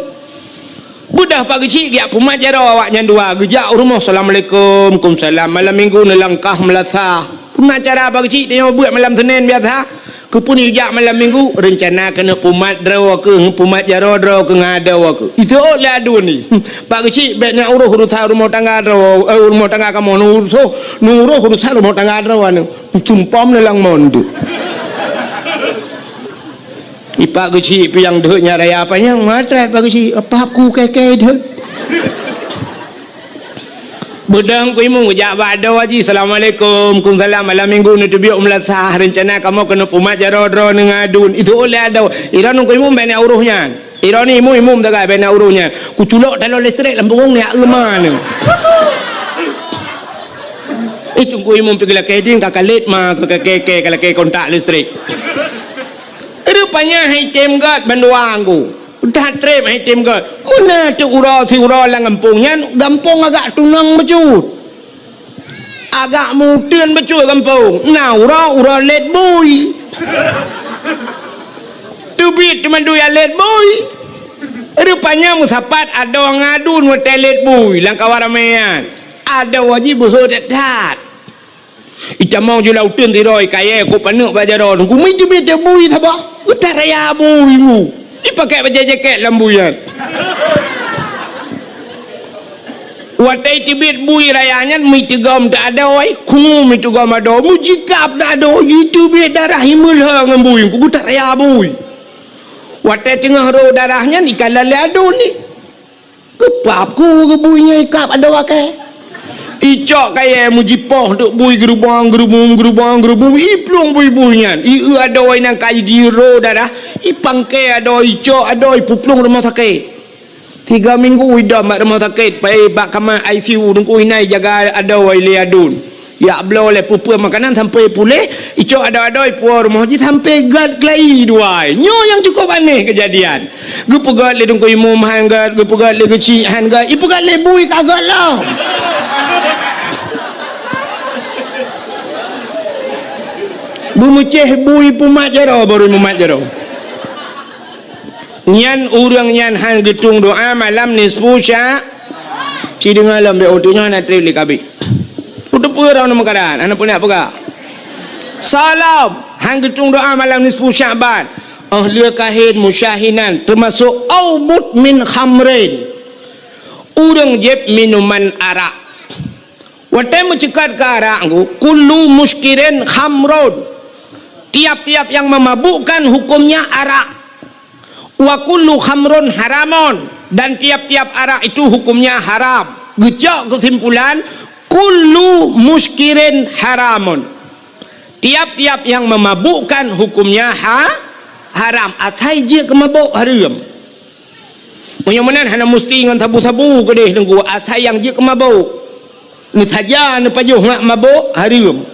Beudôh Pak Geuchik geujak pumat jaroe awaknyan dua, geujak u rumoh, "Assalamualaikum." "Kumsalam." Malam minggu neulangkah meulasah. Peue na cara Pak Geuchik, tanyoe beuet malam Senin biasa. Keupeue neujak malam minggu? Reuncana keuneuk pumat droe keuh, pumat jaroe droe keuh ngon adoe keuh. Iteuôt lé aduen ni. "Pak Geuchik, bèk neuuroh urusan rumoh tangga droe, eh, rumoh tangga kamoe, neuuroh, neuuroh urusan rumoh tangga droe nyoe." Sumpom lé lam mon tu. Ipak Geuchik piang deuek nyan raya panyang, mata Pak Geuchik, apa aku keke deuek. Beudang ku imum geujak bak adoe jih, "Assalamualaikum." "Kumsalam." "Malam minggu neuteubiet u meulasah, reuncana kamoe keuneuk pumat jaroe droe ngon aduen." Itu oleh adoe. Iran ku imum bèk na uroh nyan. Iroe ni imum-imum tagai bèk na uroe nyan. Kuculok taloe listrik lam punggung ni, aeu ma ni. Eh, Teungku Imum pih geulakèe ding ka kalét ma, ka kakèe-kèe, ka lakèe kontak listrik. Rupanya hai tem gèt bandua anggu. Udah trép hai tem gèt. Meunan teuh uroe siuroe lam gampông nyan, gampông agak tunong bacut. Agak meuteun bacut gampông. Na uroe, uroe lét bui. Teubiet teumandui lét bui. Rupanya meusapat adoe ngon aduen watèe lét bui lam kawan ramè nyan. Adoe jih beuhe that-that. Itamong ju lam uteuen sidroe kayèe kok paneuk bak jaroe, Teungku, mi teubiet bui saboh. Utak raya bui, Teungku. Ipakèk bajèe jakèt lam bui nyan. Watèe teubiet bui raya nyan, meuteugom teuh adoe, khungu meuteugom adoe, meujikab teuh adoe, jiteubiet darah imeulhö ngon bui, kugutak raya bui. Watèe teungoh rhô darah nyan, ikalon lé aduen ni. Geupap ku geubui nyan ikab adoe akèe. Icok kayèe meujipoh deuek bui geurubong, geurubong, geurubong, geurubong, iplueng bui-bui nyan. Ieu adoe nyang ka jidiro darah, ipangkèe adoe, icok adoe, ipuplueng rumoh sakét. Tiga minggu idong bak rumoh sakét, pai bak kama I C U, Teungku, inan ijaga adoe lé aduen. Jak bloe lé peue-peue makanan sampoe puléh, icok adoe-adoe ipuwoe rumoh jih sampoe gèt keulayi dua. Nyoe nyang cukôp aneh keujadian. Geupeugèt lé Teungku Imum han gèt, geupeugèt lé Geuchik han gèt, ipeugèt lé bui ka gèt lom. Beumeucéh bui pumat jaroe, baru mumat jaroe. Nyan ureueng nyan han geutueng doa malam nisfu Sya-, ci deungö lom, bèk uteuk nyoe hana trép lé kabeh. Uteupeue droeneuh meukaran, hana peue nak peugah. Salam, han geutueng doa malam nisfu Sya'ban. Oh lheueh kahén musyahinan, teumasok au mudmin khamrin. Ureueng jieb minuman arak. Watèe meuceukat keu arak, kullu muskirin khamrun. Tiap-tiap yang memabukkan hukumnya arak. Wa kullu khamrun haramun, dan tiap-tiap arak itu hukumnya haram. Geucok keusimpulan, kullu muskirin haramun. Tiap-tiap yang memabukkan hukumnya ha-, haram. Asai jeuet keu mabök hareuem. Meunyoe meunan hana musti ngon sabu-sabu keudeh Teungku, asai nyang jeuet keu mabök. Neusaja neupajoh ngat mabök hareuem.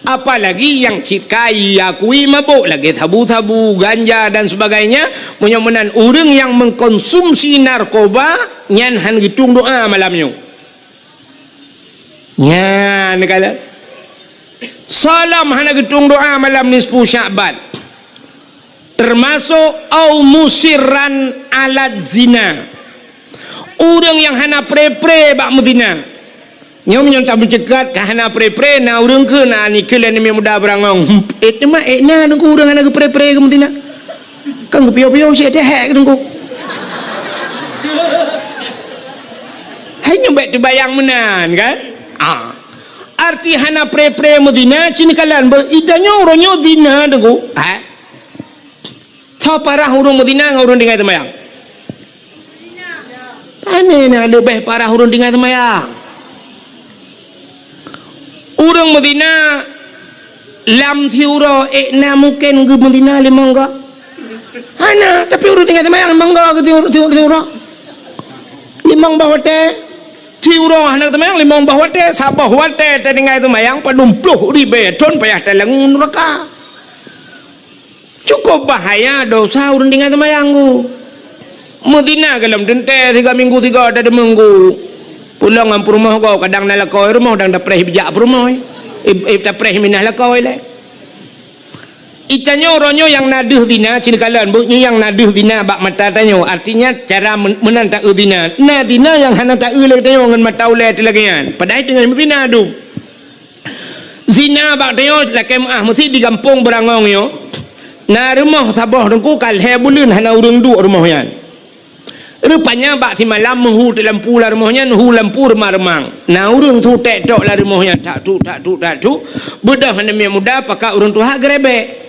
Apalagi nyang cit ka iakui mabök lagèe sabu-sabu, ganja dan sebagainya, meunyoe meunan ureueng nyang mengkonsumsi narkoba nyan han geutueng doa malam nyoe. Nyan kala. Salam hana geutueng doa malam nisfu Sya'ban. Teumasok au musirran ala zina. Ureueng nyang hana pre-pre bak meuzina. Nyoe meunyoe tameuceukat ka hana pre-pre, na ureueng keu na nikeue lé aneuk muda beurangong. Ék teuma ék na nungku ureueng hana geupre-pre keu meuzina. Kan geupiôh-piôh cit teuhek keu teungku. Hai nyoe bèk teubayang meunan kan? Ah. Arti hana pre-pre meuzina cit neukalon beu ita nyoe uroe nyoe zina teungku. Ha? Soe parah ureueng meuzina ngon ureueng tinggai seumayang? Pane na leubeh parah ureueng tinggai seumayang? Ureueng meuzina lam siuroe ék na mungken geumeuzina limong goe? Hana, tapi ureueng tinggai seumayang limong goe keu siuroe, siuroe, siuroe. Limong boh watèe. Siuroe hana seumayang limong boh watèe, saboh watèe tatinggai seumayang padum ploh ribèe thon payah talang nuraka. Cukup bahaya dosa ureueng tinggai seumayang ku. Meuzina golom teuntèe siga minggu siga tadeungoe ku. Pulang ngon peurumoh goe kadang na lakoe rumoh dang tapreh bijak peurumoh. Ib, ib tapreh minah lakoe lé. Ita nyoe uroe nyoe nyang na deuh zina cit neukalon beu nyoe nyang na deuh zina bak mata tanyoe. Artinya cara men-, meunan taeu zina. Na zina nyang hana taeu lé tanyoe ngon mata ulèe teuh lagèe nyan. Padahai teungoh meuzina dum. Zina bak tanyoe lakèe meu'ah meusit di gampông Beurangong nyoe. Na rumoh saboh teungku ka lhèe buleuen hana ureueng duek rumoh nyan. Rupanya bak simalam meuhu teulampu lam rumoh nyan, hu lampu reumang-reumang. Na ureueng su tèk tok lam rumoh nyan, tak tuk, tak tuk, tak tuk. Beudôh aneuk miet muda pakat ureueng tuha geurebek.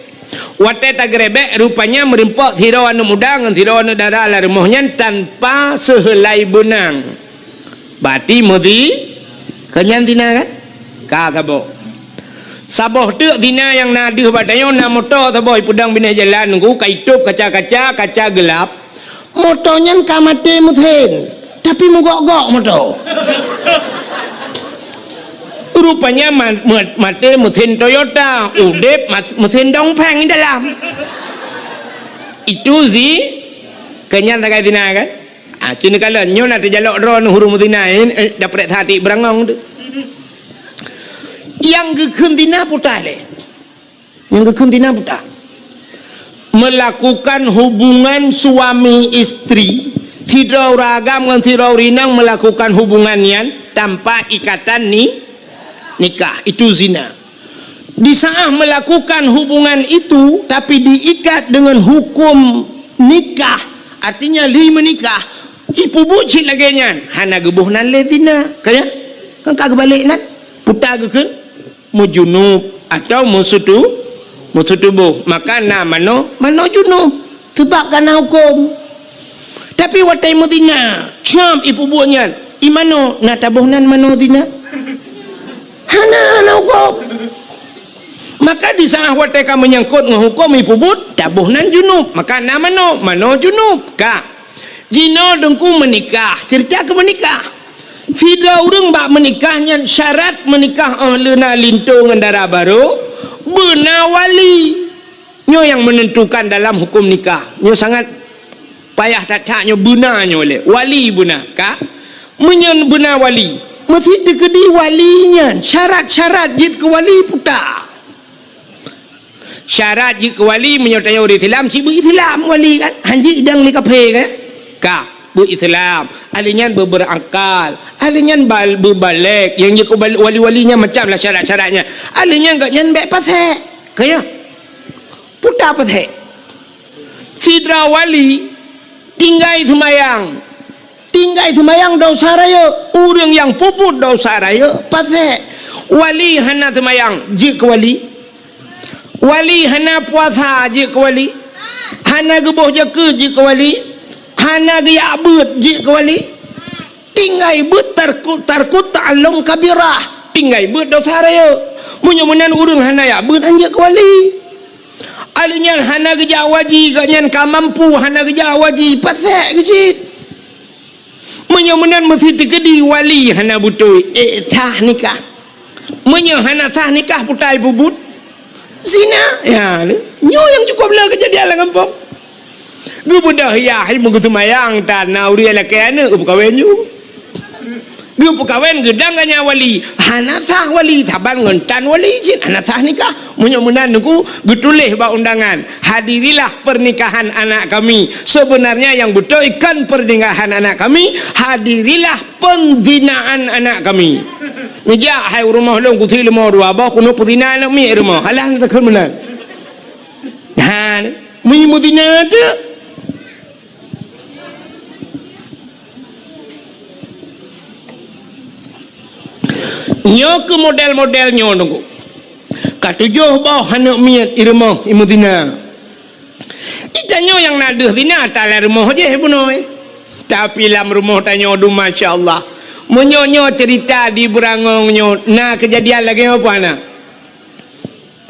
Watèe tageurebek, rupanya meurimpok sidroe aneuk muda ngon sidroe aneuk dara lam rumoh nyan tanpa seuheulai beunang. Bati meuzi, keu nyan zina kan? Ka saboh. Saboh teuk zina nyang na deuh bak tanyoe na moto saboh ipeudong binéh jalan nunggu ka itôp kaca-kaca, kaca geulap. Moto nyan ka maté meusen, tapi meugok-gok moto. Rupanya ma-, ma-, maté meusen Toyota, udép ma-, meusen dongpeng dalam. Itu zi-, keu nyan sagai zina kan? Ah, cit neukalon, nyoe na teujalok droeneuh ureueng meuzina, eh, eh, daprek that di Beurangong tu. Nyang geukheun zina peue lé? Nyang geukheun zina peue? Melakukan hubungan suami istri, sidroe ureueng agam ngon sidroe ureueng inong melakukan hubungan nyan tanpa ikatan ni-, nikah, itu zina. Di saat melakukan hubungan itu, tapi diikat dengan hukum nikah, artinya lheuh meunikah, ipeubuet cit lagèe nyan, hana geuboh nan lé zina. Ka nyan? Kan ka geubalek nan? Peue geukheun? Meujunub atau meusutu-, meusutuboh. Maka na manoe, manoe junub. Seubab ka na huköm. Tapi watèe meuzina, cam ipeubuet nyan, i manoe na taboh nan manoe zina? Hana, hana huköm. Maka di saat watèe ka meunyangkot ngon huköm ipeubuet, taboh nan junub. Maka na manoe, manoe junub. Ka. Jinoe teungku meunikah, ceurita keu meunikah. Sidroe ureueng bak meunikah nyan syarat meunikah óh lheueh na linto ngon dara barô, beuna wali. Nyoe nyang menentukan dalam huköm nikah. Nyoe sangat payah that-that nyoe beuna nyoe lé. Wali beuna, ka? Meunyoe beuna wali, meusti teukeudi wali nyan syarat-syarat jeuet keu wali peue? Syarat jeuet keu wali meunyoe tanyoe ureueng Islam, cit beu Islam wali kan? Han jeuet idang lé kafé kan? Ka, beu Islam. Ahli nyan beu berakal. Ahli nyan bal-, beu balek. Nyang jeuet keu bal-, wali-wali nyan macam lah syarat-syarat nyan. Ahli nyan gobnyan bèk pasék. Ka ya? Peue pasék. Sidroe wali tinggai seumayang. Tinggai seumayang desya rayeuk. Ureueng nyang peubuet desya rayeuk pasék. Wali hana seumayang, jeuet keu wali. Wali hana puasa, jeuet keu wali. Hana geuboh zakeuet, jeuet keu wali. Hana geujak beuet, jeuet keu wali. Tinggai beuet tarku-, tarkut ta'allum kabirah. Tinggai beuet desya rayeuk. Meunyoe meunan ureueng hana jak beuet, han jeuet keu wali. Ahli nyan hana geujak haji, gobnyan ka mampu hana geujak haji, pasék keuh cit. Meunyoe meunan meusti teukeudi wali hana beutôi, eh, sah nikah. Meunyoe hana sah nikah, peue ipeubuet? Zina. Ya, nyoe nyang cukup le keujadian lam gampông. Geubeudôh yah, hai meugeuseumayang tan, na ureueng lakèe aneuk geupeukawen ju. Geupeukawen geudang gobnyan wali, hana sah wali, saban ngon tan wali cit, hana sah nikah. Meunyoe meunan teungku, geutuléh bak undangan, "Hadirilah pernikahan anak kami." Sebenarnya yang betul kan pernikahan anak kami, "Hadirilah penzinaan anak kami." Neujak hai u rumoh lôn, kusi leumo dua boh, keuneuk peuzina aneuk miet rumoh. Alah, na takheun meunan. Ha, Meunyoe meuzina teuk. Nyoe keuh model-model nyoe, Teungku. Ka tujoh boh aneuk miet i rumoh i meuzina. Di tanyoe nyang na deuh zina, ata lam rumoh jih bunoe. Tapi lam rumoh tanyoe dum, masya Allah. Meunyoe nyoe cerita di Beurangong nyoe, na keujadian lagèe nyoe peue na?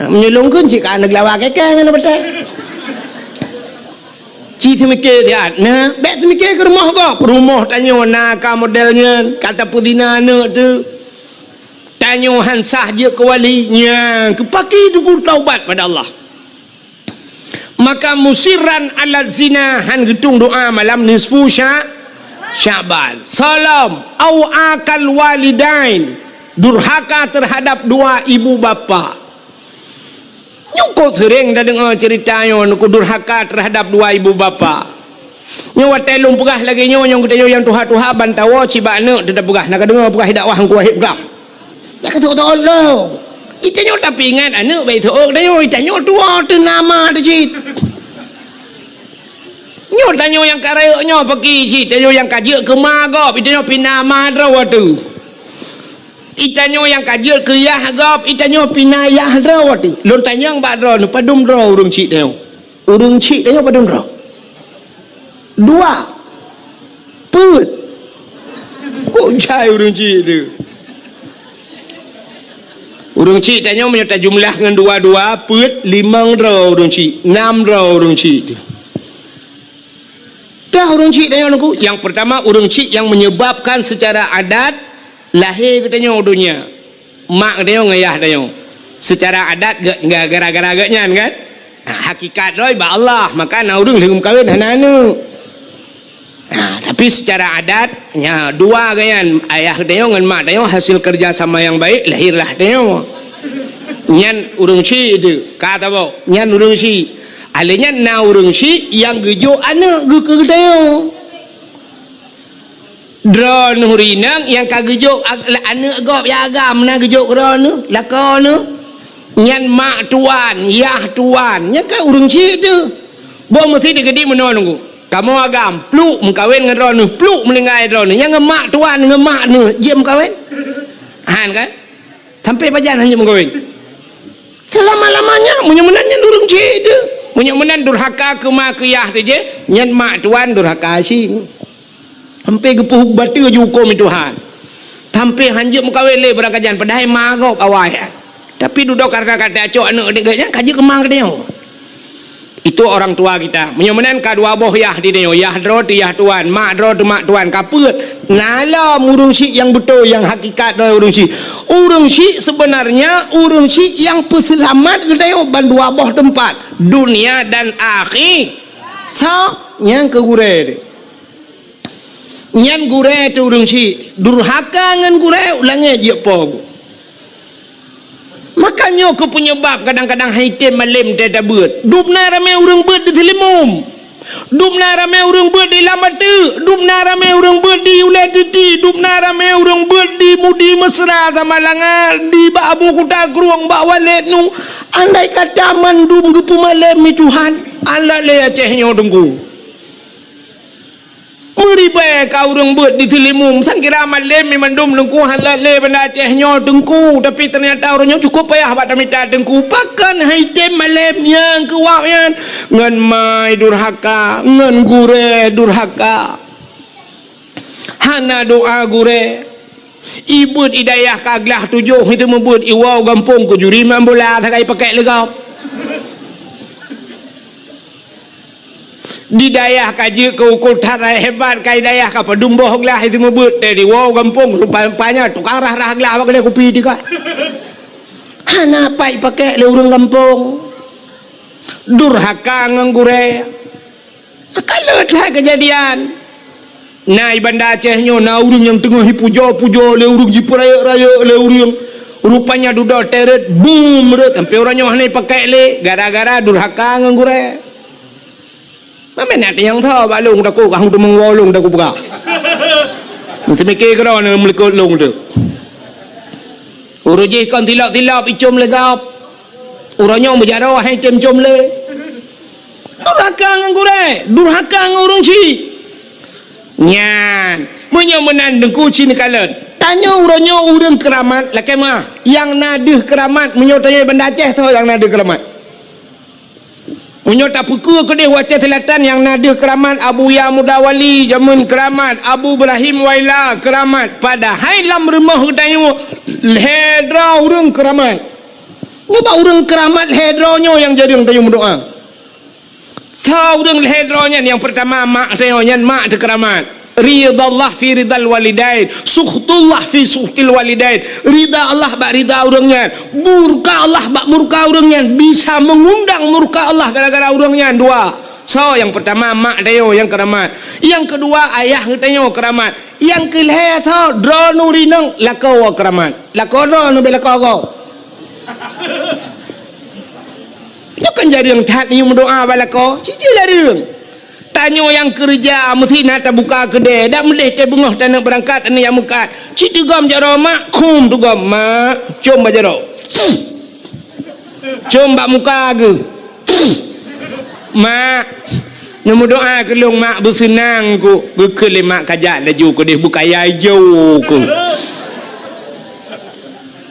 Meunyoe lôn kheun cit ka aneuk lawa kèe-kèe ngon batèe. Ci teumike siat, na, bèk teumike keu rumoh gob. Rumoh tanyoe na ka model nyan, ka tapeuzina aneuk teuh. Tanyoe han sah jeuet keu wali, nyan keuh pakri Teungku taubat pada Allah. Maka musirran ala zina, han geutueng doa malam nisfu Sya-, Sya'ban. Salom, au akal walidain, durhaka terhadap dua ibu bapa. Nyoe ka seuréng tadeungoe cerita nyoe, Teungku, durhaka terhadap dua ibu bapa. Nyoe watèe lôn peugah lagèe nyoe, nyoe geutanyoe nyang tuha-tuha ban tawoe cit bak aneuk teuh tapeugah, na ka deungoe peugah dakwah Teungku Wahid peugah. Dak ka teuôt-teuôt lom. Itanyoe tapeuingat aneuk bèk teuôt tanyoe, itanyoe tuwoe teuh na ma teuh cit. Nyoe tanyoe nyang ka rayeuk nyoe paki cit, tanyoe nyang ka jeuet keu ma gob, itanyoe pih na ma droe teuh. Itanyoe nyang ka jeuet keu yah gob, itanyoe pih na yah droe teuh. Lôn tanyong bak droeneuh, padum droe ureueng chik tanyoe? Ureueng chik tanyoe padum droe? Dua. Peuet. Kok jai ureueng chik teuh? Ureueng chik tanyoe meunyoe tajumlah ngon dua-dua, peuet, limong droe ureueng chik, nam droe ureueng chik teuh. Dah ureueng chik tanyoe, Teungku, nyang peurtama ureueng chik nyang menyebabkan secara adat lahé geutanyoe u donya. Mak geutanyoe ngon yah tanyoe. Secara adat ge-, ge-, gara-gara geuh nyan kan? Ha, hakikat droe bak Allah, maka na ureueng lheueh meukawen hana aneuk. Ha, tapi secara adat, nya dua geuh nyan, ayah tanyoe ngon mak tanyoe hasil kerja sama yang baik, lahirlah tanyoe. Nyan ureueng chik teuh, ka tabôh. Nyan ureueng chik. Alèh nyan na ureueng chik nyang geujok aneuk geuh keu tanyoe. Droeneuh rinang nyang ka geujok ag-, aneuk gob nyang agam na geujok droeneuh, lakoe neuh. Nyan mak tuan, yah tuan, nyan ka ureueng chik teuh. Boh meusti teukeudi meunoe, Teungku. Kamoe agam, pluek meukawen ngon droeneuh, pluek meuninggai droeneuh. Nyang ngon mak tuan, ngon mak neuh, jeuet meukawen? Han kan? Sampai pajan han jeuet meukawen? Selama-lamanya, meunyoe meunan nyan ureueng chik teuh. Meunyoe meunan durhaka keu ma keu yah teuh jih, nyan mak tuan durhaka cit. Sampai geupeubateue jih hukôm Tuhan. Sampai han jeuet meukawen lé barangkajan, padahai ma gob awai. Tapi dudoe karena ka tacok aneuk geuh nyan, ka jeuet keu ma geutanyoe. Itu orang tua kita. Meunyoe meunan ka dua boh yah di tanyoe, yah droe teuh yah tuan, mak droe teuh mak tuan, ka peuet. Na lom ureueng chik nyang beutôi, nyang hakikat droe ureueng chik. Ureueng chik sebenarnya ureueng chik nyang peuseulamat geutanyoe ban dua boh teumpat, dunia dan akhi-, so, nyang keu gurèe teuh. Nyan gurèe teuh ureueng chik, durhaka ngon gurèe, u langèt jeuet po. Maka nyoe keuh peunyeubab kadang-kadang han item malem teutabeuet. Dum na ramè ureueng beuet di Seulimum. Dum na ramè ureueng beuet di Lam Ateuk. Dum na ramè ureueng beuet di Ulèe Titi. Dum na ramè ureueng beuet di Mudi Mesra, Samalanga, di bak Abu Kuta Krueng, bak Waled nu. Andai kata mandum geupeumalem lé Tuhan, alah lé Aceh nyoe Teungku. Meuribèe ka ureueng beuet di Seulimum, sang kira malem mandum Teungku, han lé Banda Aceh nyoe Teungku, tapi ternyata ureueng nyoe cukup payah bak tamita Teungku. Pakon han item malem nyang keu wak nyan? Ngon ma durhaka, ngon gurèe durhaka. Hana doa gurèe. Ibeuet i dayah ka glah tujoh, itu meubeuet iwoe gampông keu juri main bola sagai pakèk lé gob. Di dayah ka jeuet keu ukeue that hebat, ka i dayah ka padum boh glah itu meubeuet, teuh di woe gampông rupa-rupanya tukang rhah-rhah glah bak keude kupi teuka. Hana pat ipakèk lé ureueng gampông. Durhaka ngon gurèe. Ka le that keujadian. Na i Banda Aceh nyoe na ureueng nyang teungoh ipujoe-pujoe lé ureueng, jipeurayeuk-rayeuk lé ureueng. Rupanya dudoe teuh rhot, bum, rhot, sampoe uroe nyoe hana ipakèk lé gara-gara durhaka ngon gurèe. Mamèh na teunyang tho bak lôn takot, kah teumeuwoe lôn takot peugah. Teumike keudroe na meulikot lôn teuh. Ureueng jih kon tilop-tilop icom lé gob. Uroe nyoe meujaroe han item com lé. Durhaka ngon gurée, durhaka ngon ureuëng chik. Nyan, meunyoe meunan Teungku ci neukalon. Tanyoe uroe nyoe ureuëng keuramat lakée meuah. Nyang na deuh keuramat, meunyoe tanyoe Banda Aceh soe nyang na deuh keuramat? Meunyoe tapeukeue keudeh u Aceh Selatan nyang na deuh keuramat, Abuya Muda Wali jameun keuramat, Abu Ibrahim Waila keuramat. Padahai lam rumoh geutanyoe lhée droe ureuëng keuramat. Nyoe bak ureuëng keuramat lhée droe nyoe nyang jareueng tanyoe meudoá. Soe ureuëng lhée droe nyan? Nyang peurtama mak tanyoe, nyan mak teukeuramat. Ridallah fi ridal walidain, sukhtullah fi sukhtil walidain. Rida Allah bak rida ureuëng nyan, murka Allah bak murka ureuëng nyan, bisa meungundang murka Allah gara-gara ureuëng nyan dua. Soe nyang peurtama mak tanyoe nyang keuramat. Nyang keudua ayah geutanyoe keuramat. Nyang keulhée soe? Droeneuh ureuëng inong lakoe keuramat. Lakoe droeneuh bèk lakoe gob. Nyoe kan jareueng that neuyue meudoá bak lakoe, cit-cit jareueng. Tanyoe nyang keureuja meusti na tabuka keudée, dak meudeh teuh beungoh taneuk beurangkat, taneuk jak meukat. Cit teugom jaroe mak, khum teugom mak, com bak jaroe. Com bak muka geuh. Mak, neumeudoá keu lôn mak, beuseunang ku. Geukheun lé mak kajak laju keudeh beukaya ijo ku.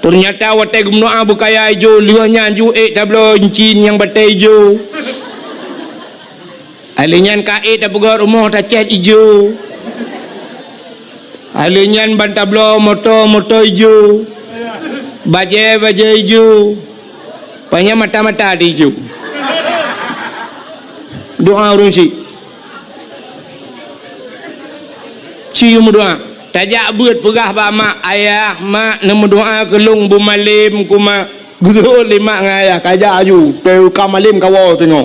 Teunyata watée geumeudoá beukaya ijo, lheueh nyan ju ék tabloe incin nyang batée ijo. Alheuh nyan ka ék tapeugöt rumoh tacét ijo. Alheuh nyan ban tabloe moto, moto ijo. Bajée, bajée ijo. Panyang mata-mata di ijo. Doá ureuëng chik. Ci meudoá. Tajak beuet peugah bak mak, "Ayah, mak, neumeudoá keu lôn beumalem ku mak." Geuseuôt lé mak ngon ayah, kajak aju. Teuka malem kawoe teungoh.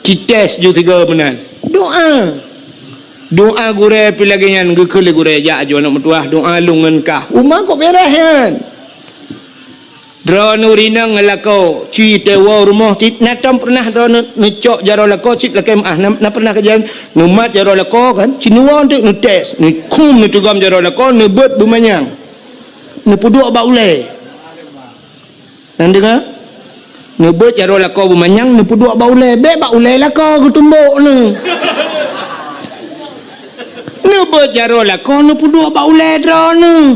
Cites ju tiga meunan. Doá. Doá gurée pih lagée nyan, geukheun lé gurée, "Jak aju aneuk meutuwah, doá lôn ngon kah." Uma kok beres nyan. Droeneuh ureuëng inong ngon lakoe, ci teuwoe rumoh cit, na tom peureunah droeneuh neucok jaroe lakoe cit lakée meuah, na, na peureunah kejadian neumat jaroe lakoe kan, ci neuwoe teuk neutés, neukhum neuteugom jaroe lakoe, neubeuet beumanyang. Neupeuduek bak ulée. Na deungoe? Neubeuet jaroe lakoe beumanyang, neupeuduek bak ulée, bék bak ulée lakoe geutumbok neuh. Neubeuet jaroe lakoe, neupeuduek bak ulée droeneuh.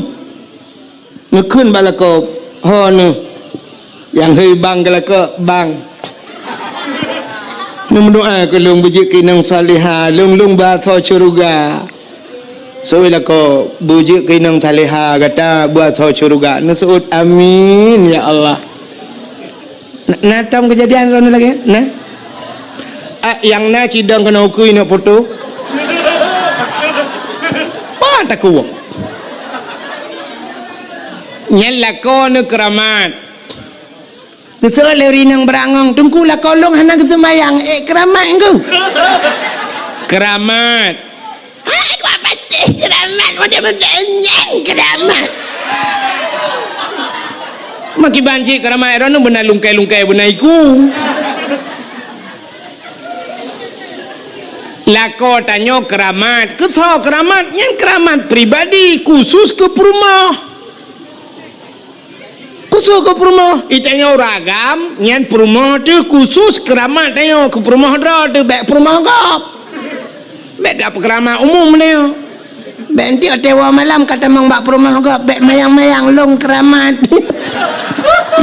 Neukheun bak lakoe, "Ho neuh, nyang hei bang keu lakoe, bang. Neumeudoá keu lôn beujeuet keu inong salihah, lôn, lôn beuasoe syeuruga." Seuôt lakoe, "Beujeuet keu inong salihah gata beuasoe syeuruga." Neuseuôt, "Amin, ya Allah." Na, na tom keujadian droeneuh lagée? Na? Ah, nyang na cidong keunoe ukui neuk foto. Bah takue. Nyan lakoe neuh keuramat. Geuseuôt lé ureuëng inong beurangong, "Teungku, lakoe lôn hana geuseumayang, ék keuramat ngku." Keuramat. Hai, kuat pacéh keuramat, model-model nyan keuramat. Makiban cit keuramat droeneuh beuna lungkai-lungkai beuna iku. Lakoe tanyoe keuramat. Keu soe keuramat? Nyan keuramat pribadi, khusus keu peurumoh. Khusus keu peurumoh, i tanyoe ureuëng agam, nyan peurumoh teuh khusus keuramat tanyoe, keu peurumoh droe teuh bék peurumoh gob. Bék gak peukeuramat umum tanyoe. Bék enteuk watée woe malam ka tamong bak peurumoh gob, bék mayang-mayang lôn keuramat.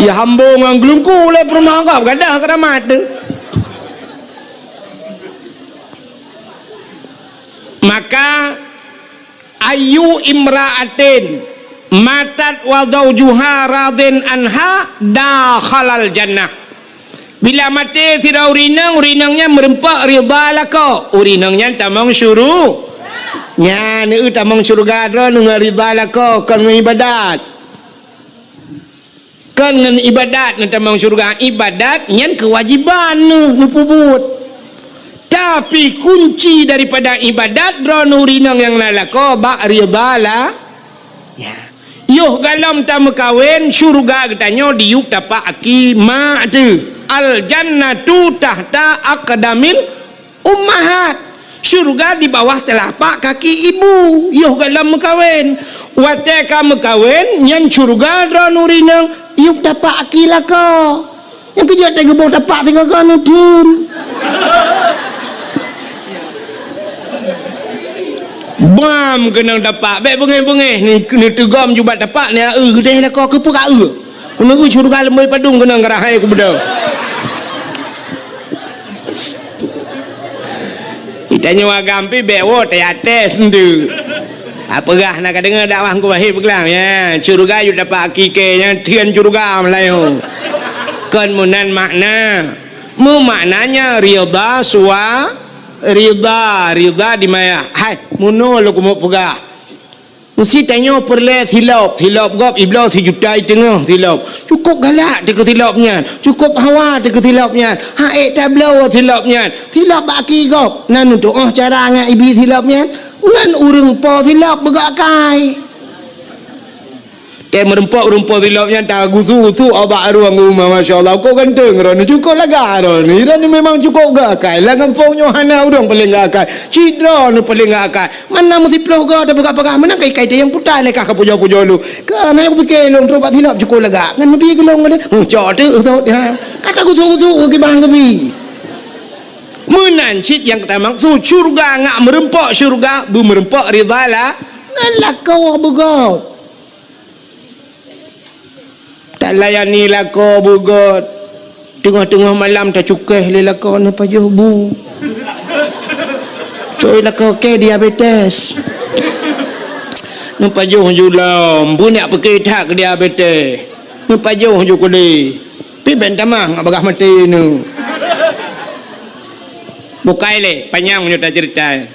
Ya hambo ngon geulungku lé peurumoh gob, gadôh keuramat teuh. Maka, "Ayyu imra'atin matat wa zaujuha radin anha dakhalal jannah." Bila maté sidroe ureuëng inong, ureuëng inong nyan meurumpok ridha lakoe, ureuëng inong nyan tamong syuru-, nyan, eu, tamong syeuruga droeneuh ngon ridha lakoe, kon ngon iébadat. Kon ngon iébadat neutamong syeuruga. Iébadat nyan keuwajéban neuh neupeubuet. Tapi kunci daripada iébadat droeneuh ureuëng inong nyang na lakoe bak ridha la-, ya. Yoh gohlom tameukawen, syeuruga geutanyoe diyueb tapak aki mak teuh. Al jannatu tahta aqdamil ummahat. Syeuruga di bawah teulapak kaki ibu, yoh gohlom meukawen. Watée ka meukawen, nyan syeuruga droeneuh ureuëng inong, yueb tapak aki lakoe. Nyang keujeuet teuh geuboh tapak sigoe-goe neutheun. Bam keunong tapak, bèk beungéh-beungéh, ni, ni teugom jubat tapak, ni eu geudeh lakoe keupeue ka eu. Keuneuk eu syeuruga leumoi padum keunong geurahai kubeudôh. Geutanyoe agam pih bèk woe teuyaté seundeue. Apeugah na ka deungoe dakwah Teungku Wahid peugah, ya, syeuruga yue tapak akikée nyan theun syeuruga meulayeue. Kon meunan makna. Meumaknanya ridha sua, ridha, ridha dimayah. Hai, meunoe lôn keumeung peugah. Meusi tanyoe peureulée silop, silop gob ibloe sijuta iteungoh silop. Cukôp galak teuh keu silop nyan, cukôp hawa teuh keu silop nyan. Hak ék tabloe silop nyan. Silop bak aki gob, na neutuoh cara ngon ibi silop nyan. Ngon ureuëng po silop beugok akai. Tée meurumpok-rumpok silop nyan tagusu-gusu bak arueng uma, masya Allah, kok ganteng droeneuh, cukôp lagak droeneuh. Droeneuh memang cukôp gak akai. Lam gampông nyoe hana ureuëng paleng gak akai. Cit droeneuh paleng gak akai. Mana meusiplôh goe tapeugah-peugah, meunan kai-kai teuh nyang puta lé kah ka pujoe-pujoe lôn. Ka na nyang kupike lôn trok bak silop cukôp lagak. Ngon neubi geulong lé. Huh, cok teuk sot, ha. Ka tagusu-gusu kibang keubi. Meunan cit nyang tamaksud syeuruga ngat meurumpok syeuruga, beumeurumpok ridha la, ngon lakoe beugôt. Talayani lakoe beugôt. Teungoh-teungoh malam tacukéh lé lakoe neupajoh bu. Soe lakoe kée diabetes. Neupajoh ju lom, beunyak peuke that keu diabetes. Neupajoh ju keudeh. Pih ben tamah ngat bagah maté neu. Bukai lé, panyang meunyoe taceurita.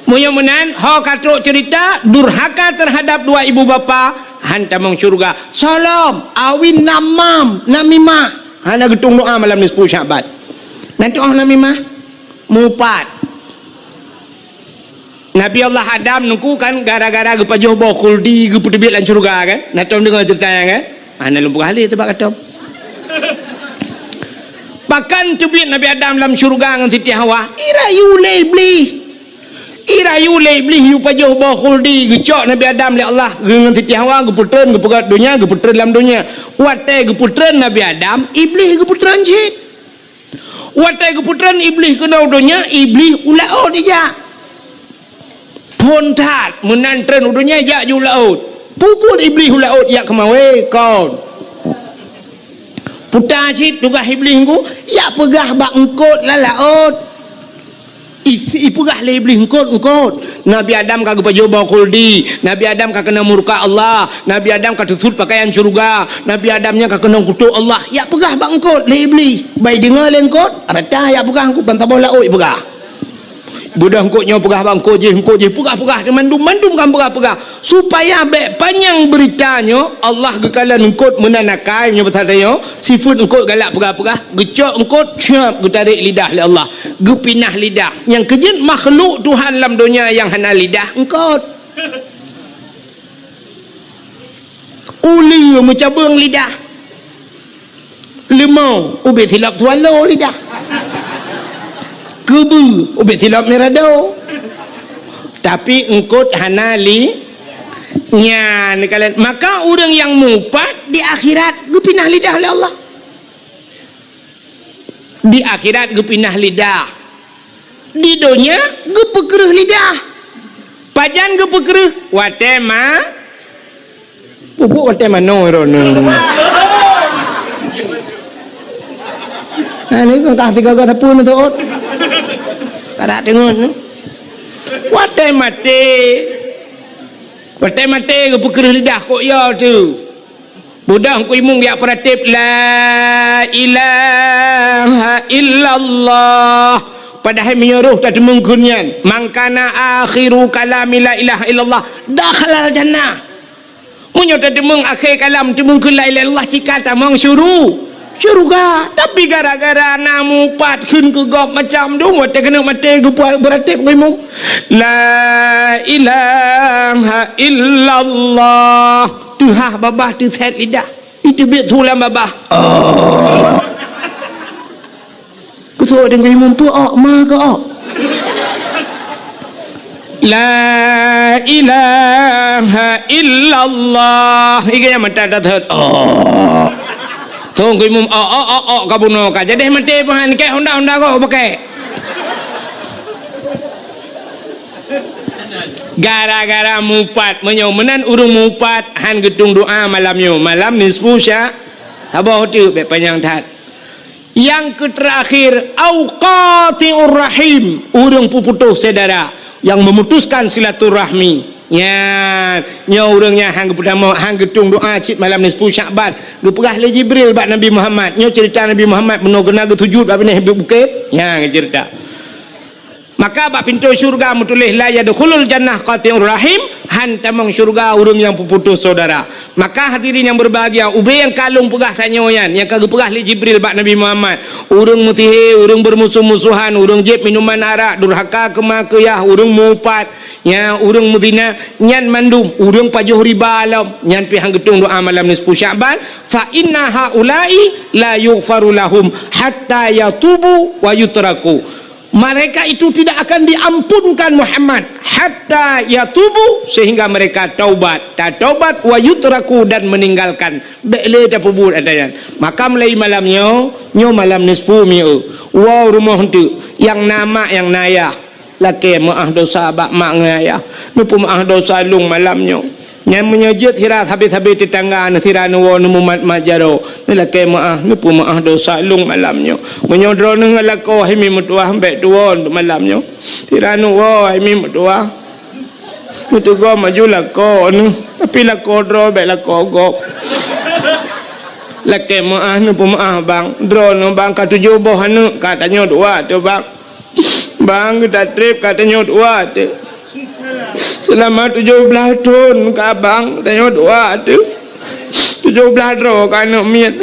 Meunyoe meunan, ho ka trok ceurita durhaka teuhadap dua ibu bapa, han tamong syeuruga. Solom, awin namam, namimah. Hana geutueng doa malam nisfu Sya'ban. Nan tuoh namimah, mupat. Nabi Allah Adam nungku kan gara-gara geupajoh boh khuldi geupeuteubiet lam syeuruga kan? Na tom deungoe ceurita nyan kan? Hana lôn peugah lé teuh bak katom. Pakon teubiet Nabi Adam lam syeuruga ngon Siti Hawa? Irayu lé Iblih. Irayu lé Iblih yue pajoh boh khuldi geucok Nabi Adam lé Allah ngon Siti Hawa geupeutreun geupeugöt donya geupeutreun lam donya. Watée geupeutreun Nabi Adam, Iblih geupeutreun cit. Watée geupeutreun Iblih keunoe u donya, Iblih u laôt ijak. Phon that meunan treun u donya jak ju u laôt. Peue buet Iblih u laôt jak keumawé kon. Puta cit tugaih Iblih nungku, jak peugah bak eungkôt lam laôt. I, ipeugah lé Iblih eungkôt-eungkôt. Nabi Adam ka geupajoh boh khuldi. Nabi Adam ka keunong murka Allah. Nabi Adam ka teusut peukayan syeuruga. Nabi Adam nyan ka keunong kutok Allah. Jak peugah bak eungkôt lé Iblih. Bai deungoe lé eungkôt, rata jak peugah eungkôt ban saboh laôt peugah. Beudôh eungkôt nyoe peugah bak eungkôt jéh, eungkôt jéh peugah-peugah, mandum-mandum kan peugah-peugah. Supaya bék panyang beurita nyoe, Allah geukalon eungkôt meunan akai nyoe pasal tanyoe, sifeuet eungkôt galak peugah-peugah, geucok eungkôt, ceup, geutarek lidah lé Allah, geupinah lidah. Nyang keujeuet makhluk Tuhan lam donya nyang hana lidah, eungkôt. Uleue meucabeueng lidah. Leumô ubit silop swallow lidah. Keubeue ubit silop mirado. Tapi eungkôt hana li nyan kalon. Maka ureuëng nyang mupat di akhirat geupinah lidah lé Allah. Di akhirat geupinah lidah. Di donya geupeukreuh lidah. Pajan geupeukreuh? Watée ma, pupuk watée manoe droeneuh. Nah, ni kan kah tiga gata pun tu. Kada dengar ni. Watée maté. Watée maté geupeukreuh lidah kok ya tu. Beudôh Teungku Imum geujak peuratéb, "La ilaha illallah." Padahai meunyoe roh tateumeung kheun nyan, "Man kana akhiru kalami la ilaha illallah, dakhalal jannah." Meunyoe tateumeung akhé kalam teumeung kheun la ilaha illallah, cit ka tamong syuru-, syeuruga. Tapi gara-gara na mupat kheun keu gob macam dum, watée keuneuk maté geupeuratéb Teungku Imum, "La ilaha illallah." Teuhah babah teusét lidah. Iteubiet su lam babah. Oh. Keusoe deungon muphom ôk ma keu ôk. La ilaha illallah. Iga nyang mata dah thot. Oh. Thong kui mum ôk, ôk, ôk, ôk, ka bunoe ka. Jadi maté pahan kek honda-honda kok pakai. Gara-gara mupat, meunyoe meunan ureuëng mupat, han geutung doa malam nyoe, malam nisfu sya-, saboh teuk, bék panyang that. Nyang keuterakhir, au qati'ur rahim, ureuëng peuputôh syedara, yang memutuskan silaturahmi. Nyan, nyoe ureuëng nyan han geupeudamong, han geutung doa cit malam nisfu Syakban. Geupeugah lé Jibril bak Nabi Muhammad, nyoe ceurita Nabi Muhammad bunoe geuneuk geusujut bak binéh bukét. Nyan geuceurita. Maka bak pintoe syeuruga meutuléh, "La yadkhulul jannah qati'ur rahim," han tamong syeuruga ureuëng nyang peuputôh syedara. Maka hadirin nyang berbahagia, ubé nyang ka lôn peugah tanyoe nyan, nyang ka geupeugah lé Jibril bak Nabi Muhammad, ureuëng meusihé, ureuëng beurmusoh-musohan, ureuëng jieb minuman arak, durhaka keu ma keu yah, ureuëng mupat, nya ureuëng meuzina, nyan mandum, ureuëng pajoh riba lom, nyan pih han geutung doa malam nisfu Syakban, "Fa inna haula'i la yughfaru lahum hatta yatubu wa yutraku." Mereka itu tidak akan diampunkan Muhammad hatta yatubu, sehingga mereka taubat, tataubat, wa yutraku, dan meninggalkan. Bék lé tapeubuet ata nyan. Maka mulai malam nyoe, nyoe malam nisfu mieu. Woe rumoh teuk, nyang na mak nyang na yah. Lakée meuáh dosa bak mak ngon ayah. Neupeumeuáh dosa lôn malam nyoe. Nyan meunyoe jeuet hira sabe-sabe teutangga neuh sira neuwoe neumumat-mat jaroe, neulakée meuáh, neupeumeuáh dosa lôn malam nyoe. Meunyoe droeneuh ngon lakoe hai mi meutuwah, bék tuwoe malam nyoe. Sira neuwoe hai mi meutuwah, neuteugom aju lakoe neuh, tapi lakoe droe bék lakoe gob. Lakée meuáh, neupeumeuáh bang. Droeneuh bang ka tujoh boh aneuëk, ka tanyoe dua teuh bang. Bang, geuta treb ka tanyoe dua teuh. Seulama tujoh blaih thon ka bang, tanyoe dua teuh. Tujoh blaih droe ka aneuëk miet.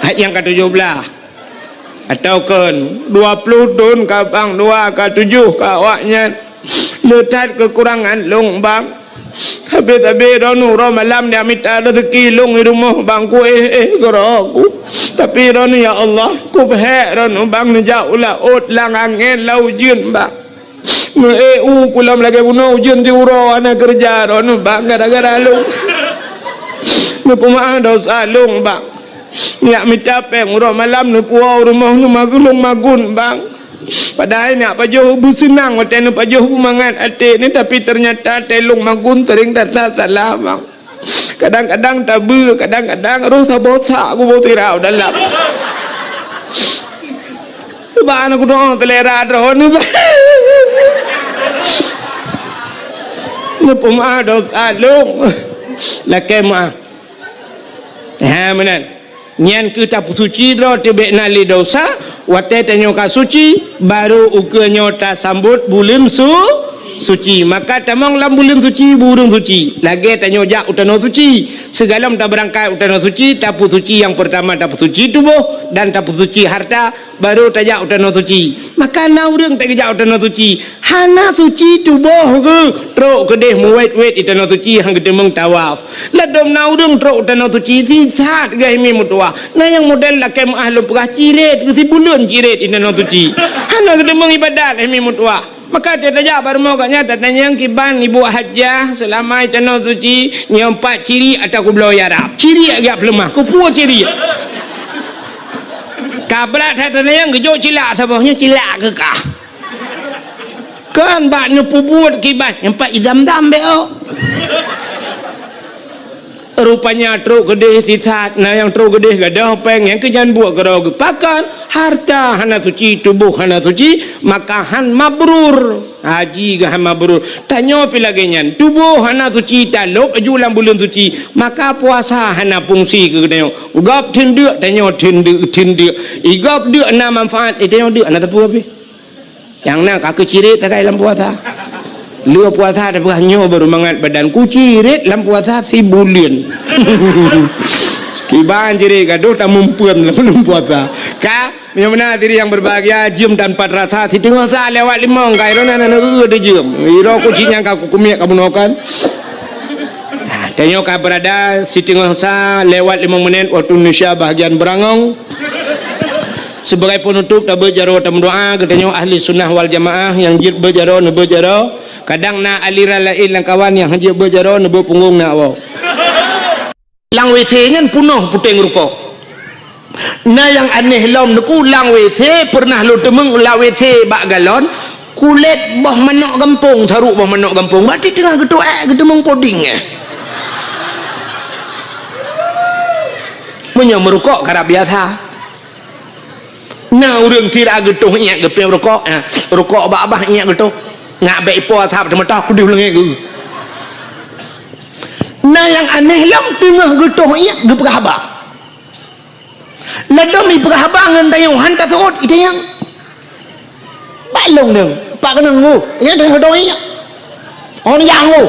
Hai nyang ka tujoh blaih. Atawa kon dua ploh thon ka bang dua, ka tujoh ka awaknyan. Le that keukurangan lôn bang. Sabe-sabe droeneuh uroe malam neujak mita rezeki lôn di rumoh bang, ku éh-éh keudroe ku. Tapi droeneuh, ya Allah, ku peuhék droeneuh bang neujak u laôt lam angén lam ujeuen bang. Meu-éh u ku lom lagée bunoe ujeuen siuroe hana keureuja droeneuh bang gara-gara lôn. Neupeumeuáh dosa lôn bang. Neujak mita péng uroe malam neupuwoe u rumoh neuh mageulong magun bang. Padahai neujak pajoh beuseunang watée neupajoh beumangat até neuh, tapi teunyata watée lôn magun seuring that salah bang. Kadang-kadang tabeue, kadang-kadang roh saboh sak kuboh sira u dalam. Bah na kudoe seulera droeneuh bang. Neupeumeuáh dosa lôn. Lakée meuáh. Ha meunan. Nyan keuh tapeusuci droe teuh bék na lé dosa, watée tanyoe ka suci, barô ukeue nyoe tasambot buleuen su-, suci. Maka tamong lam buleuen suci, bu ureuëng suci. Lagée tanyoe jak u tanoh suci. Sigohlom tabeurangkat u tanoh suci, tapeusuci nyang peurtama tapeusuci tuboh dan tapeusuci hareuta, barô tajak u tanoh suci. Maka na ureuëng teuk geujak u tanoh suci, hana suci tuboh geuh, trok keudeh meuwét-wét di tanoh suci han geuteumeung tawaf. Ladôm na ureuëng trok u tanoh suci sisat geuh hai mi meutuwah. Na nyang model lakée meuáh lôn peugah cirét geuh sibuleuen cirét di tanoh suci. Hana geuteumeung iébadat hai mi meutuwah. Maka watée tajak bak rumoh gobnyan tatanyong kiban ibu hajah seulama i tanoh suci, nyoe pat cirét atawa kubloe ya rab. Cirét geujak peuleumah, keupeue cirét? Ka brat that tatanyong geujok cilak saboh nyoe cilak keu kah. Kan bak neupeubuet kiban, nyoe pat i zam-zam bék ôk. Rupanya trok keudeh sisat, na nyang trok keudeh gadôh péng, nyang keu nyan buet keudroe geuh. Pakon? Hareuta hana suci, tuboh hana suci, maka han mabrur. Haji geuh han mabrur. Tanyoe pih lagée nyan, tuboh hana suci, talôb aju lam buleuen suci, maka puasa hana fungsi keu tanyoe. Gob theun deuk, tanyoe theun deuk, theun deuk. I gob deuk na manfaat, i tanyoe deuk hana teupeu pih. Nyang na ka keucirét sagai lam puasa. Lheueh puasa tapeugah nyoe baru mangat badan kucirét lam puasa sibuleuen. Kiban cirét gadôh tamumpeuen lam buleuen puasa. Ka, meunyoe meunan hadirin yang berbahagia, jeuem tanpa terasa, siteungoh sa lewat limong, ka droeneuh na neu-eu jeuem. Iro kuci nyang ka kukumiek ka bunoe kan. Tanyoe ka berada siteungoh sa lewat limong menit waktu Indonesia bahagian Beurangong. Sibagai peunutôb tabeuet jaroe tameudoa, geutanyoe ahli sunnah wal jamaah nyang jeuet beuet jaroe neubeuet jaroe. Kadang na aliran laén lam kawan nyang han jeuet beuet jaroe neubeuet punggong na woe. Lam W C nyan peunoh puténg rukok. Na nyang aneh lom neuku lam W C pernah lôn teumeung lam W C bak galon, Kulét boh manok gampông, saruk boh manok gampông, berarti teungoh geutoh ék, geuteumeung poding, eh. Meunyoe meurukok karab biasa. Na ureuëng sira geutoh iék geupiep rukok, eh, rukok babah iék geutoh. Ngak bék ipo asab teumeutah kudeuh leungée geuh. Na nyang aneh lom teungoh geutoh iék geupeugah haba. Ladom ipeugah haba ngon tanyoe han taseuôt itanyong. Bak lôn deueng, pak keunong wu, nyan teungoh geutoh iék. Hon nyang wu.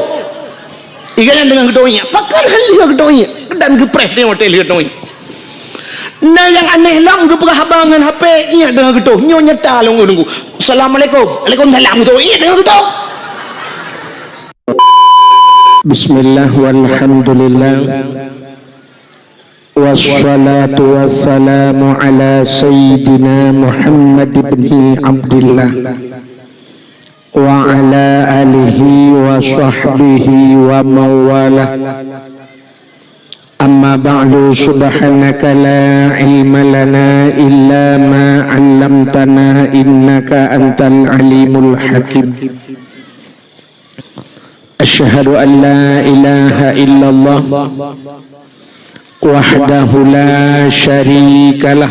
Iga nyan teungoh geutoh iék. Pakon han lheueh geutoh iék. Dan geupreh tanyoe watée lheueh geutoh iék. Na nyang aneh lom geupeugah haba ngon H P iék teungoh geutoh. Nyoe nyata lôn nunggu. Assalamualaikum. Waalaikumsalam geutoh. Iék teungoh geutoh. Bismillah walhamdulillah. Wassalatu wassalamu ala sayyidina Muhammad ibni Abdillah wa ala alihi wa sahbihi wa mawalah. Amma ba'du, subhanaka la ilma lana illa ma 'allamtana innaka antal alimul hakim. Asyhadu an la ilaha illallah wahdahu la syarikalah,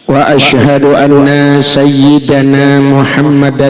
wa asyhadu anna sayyidana Muhammadan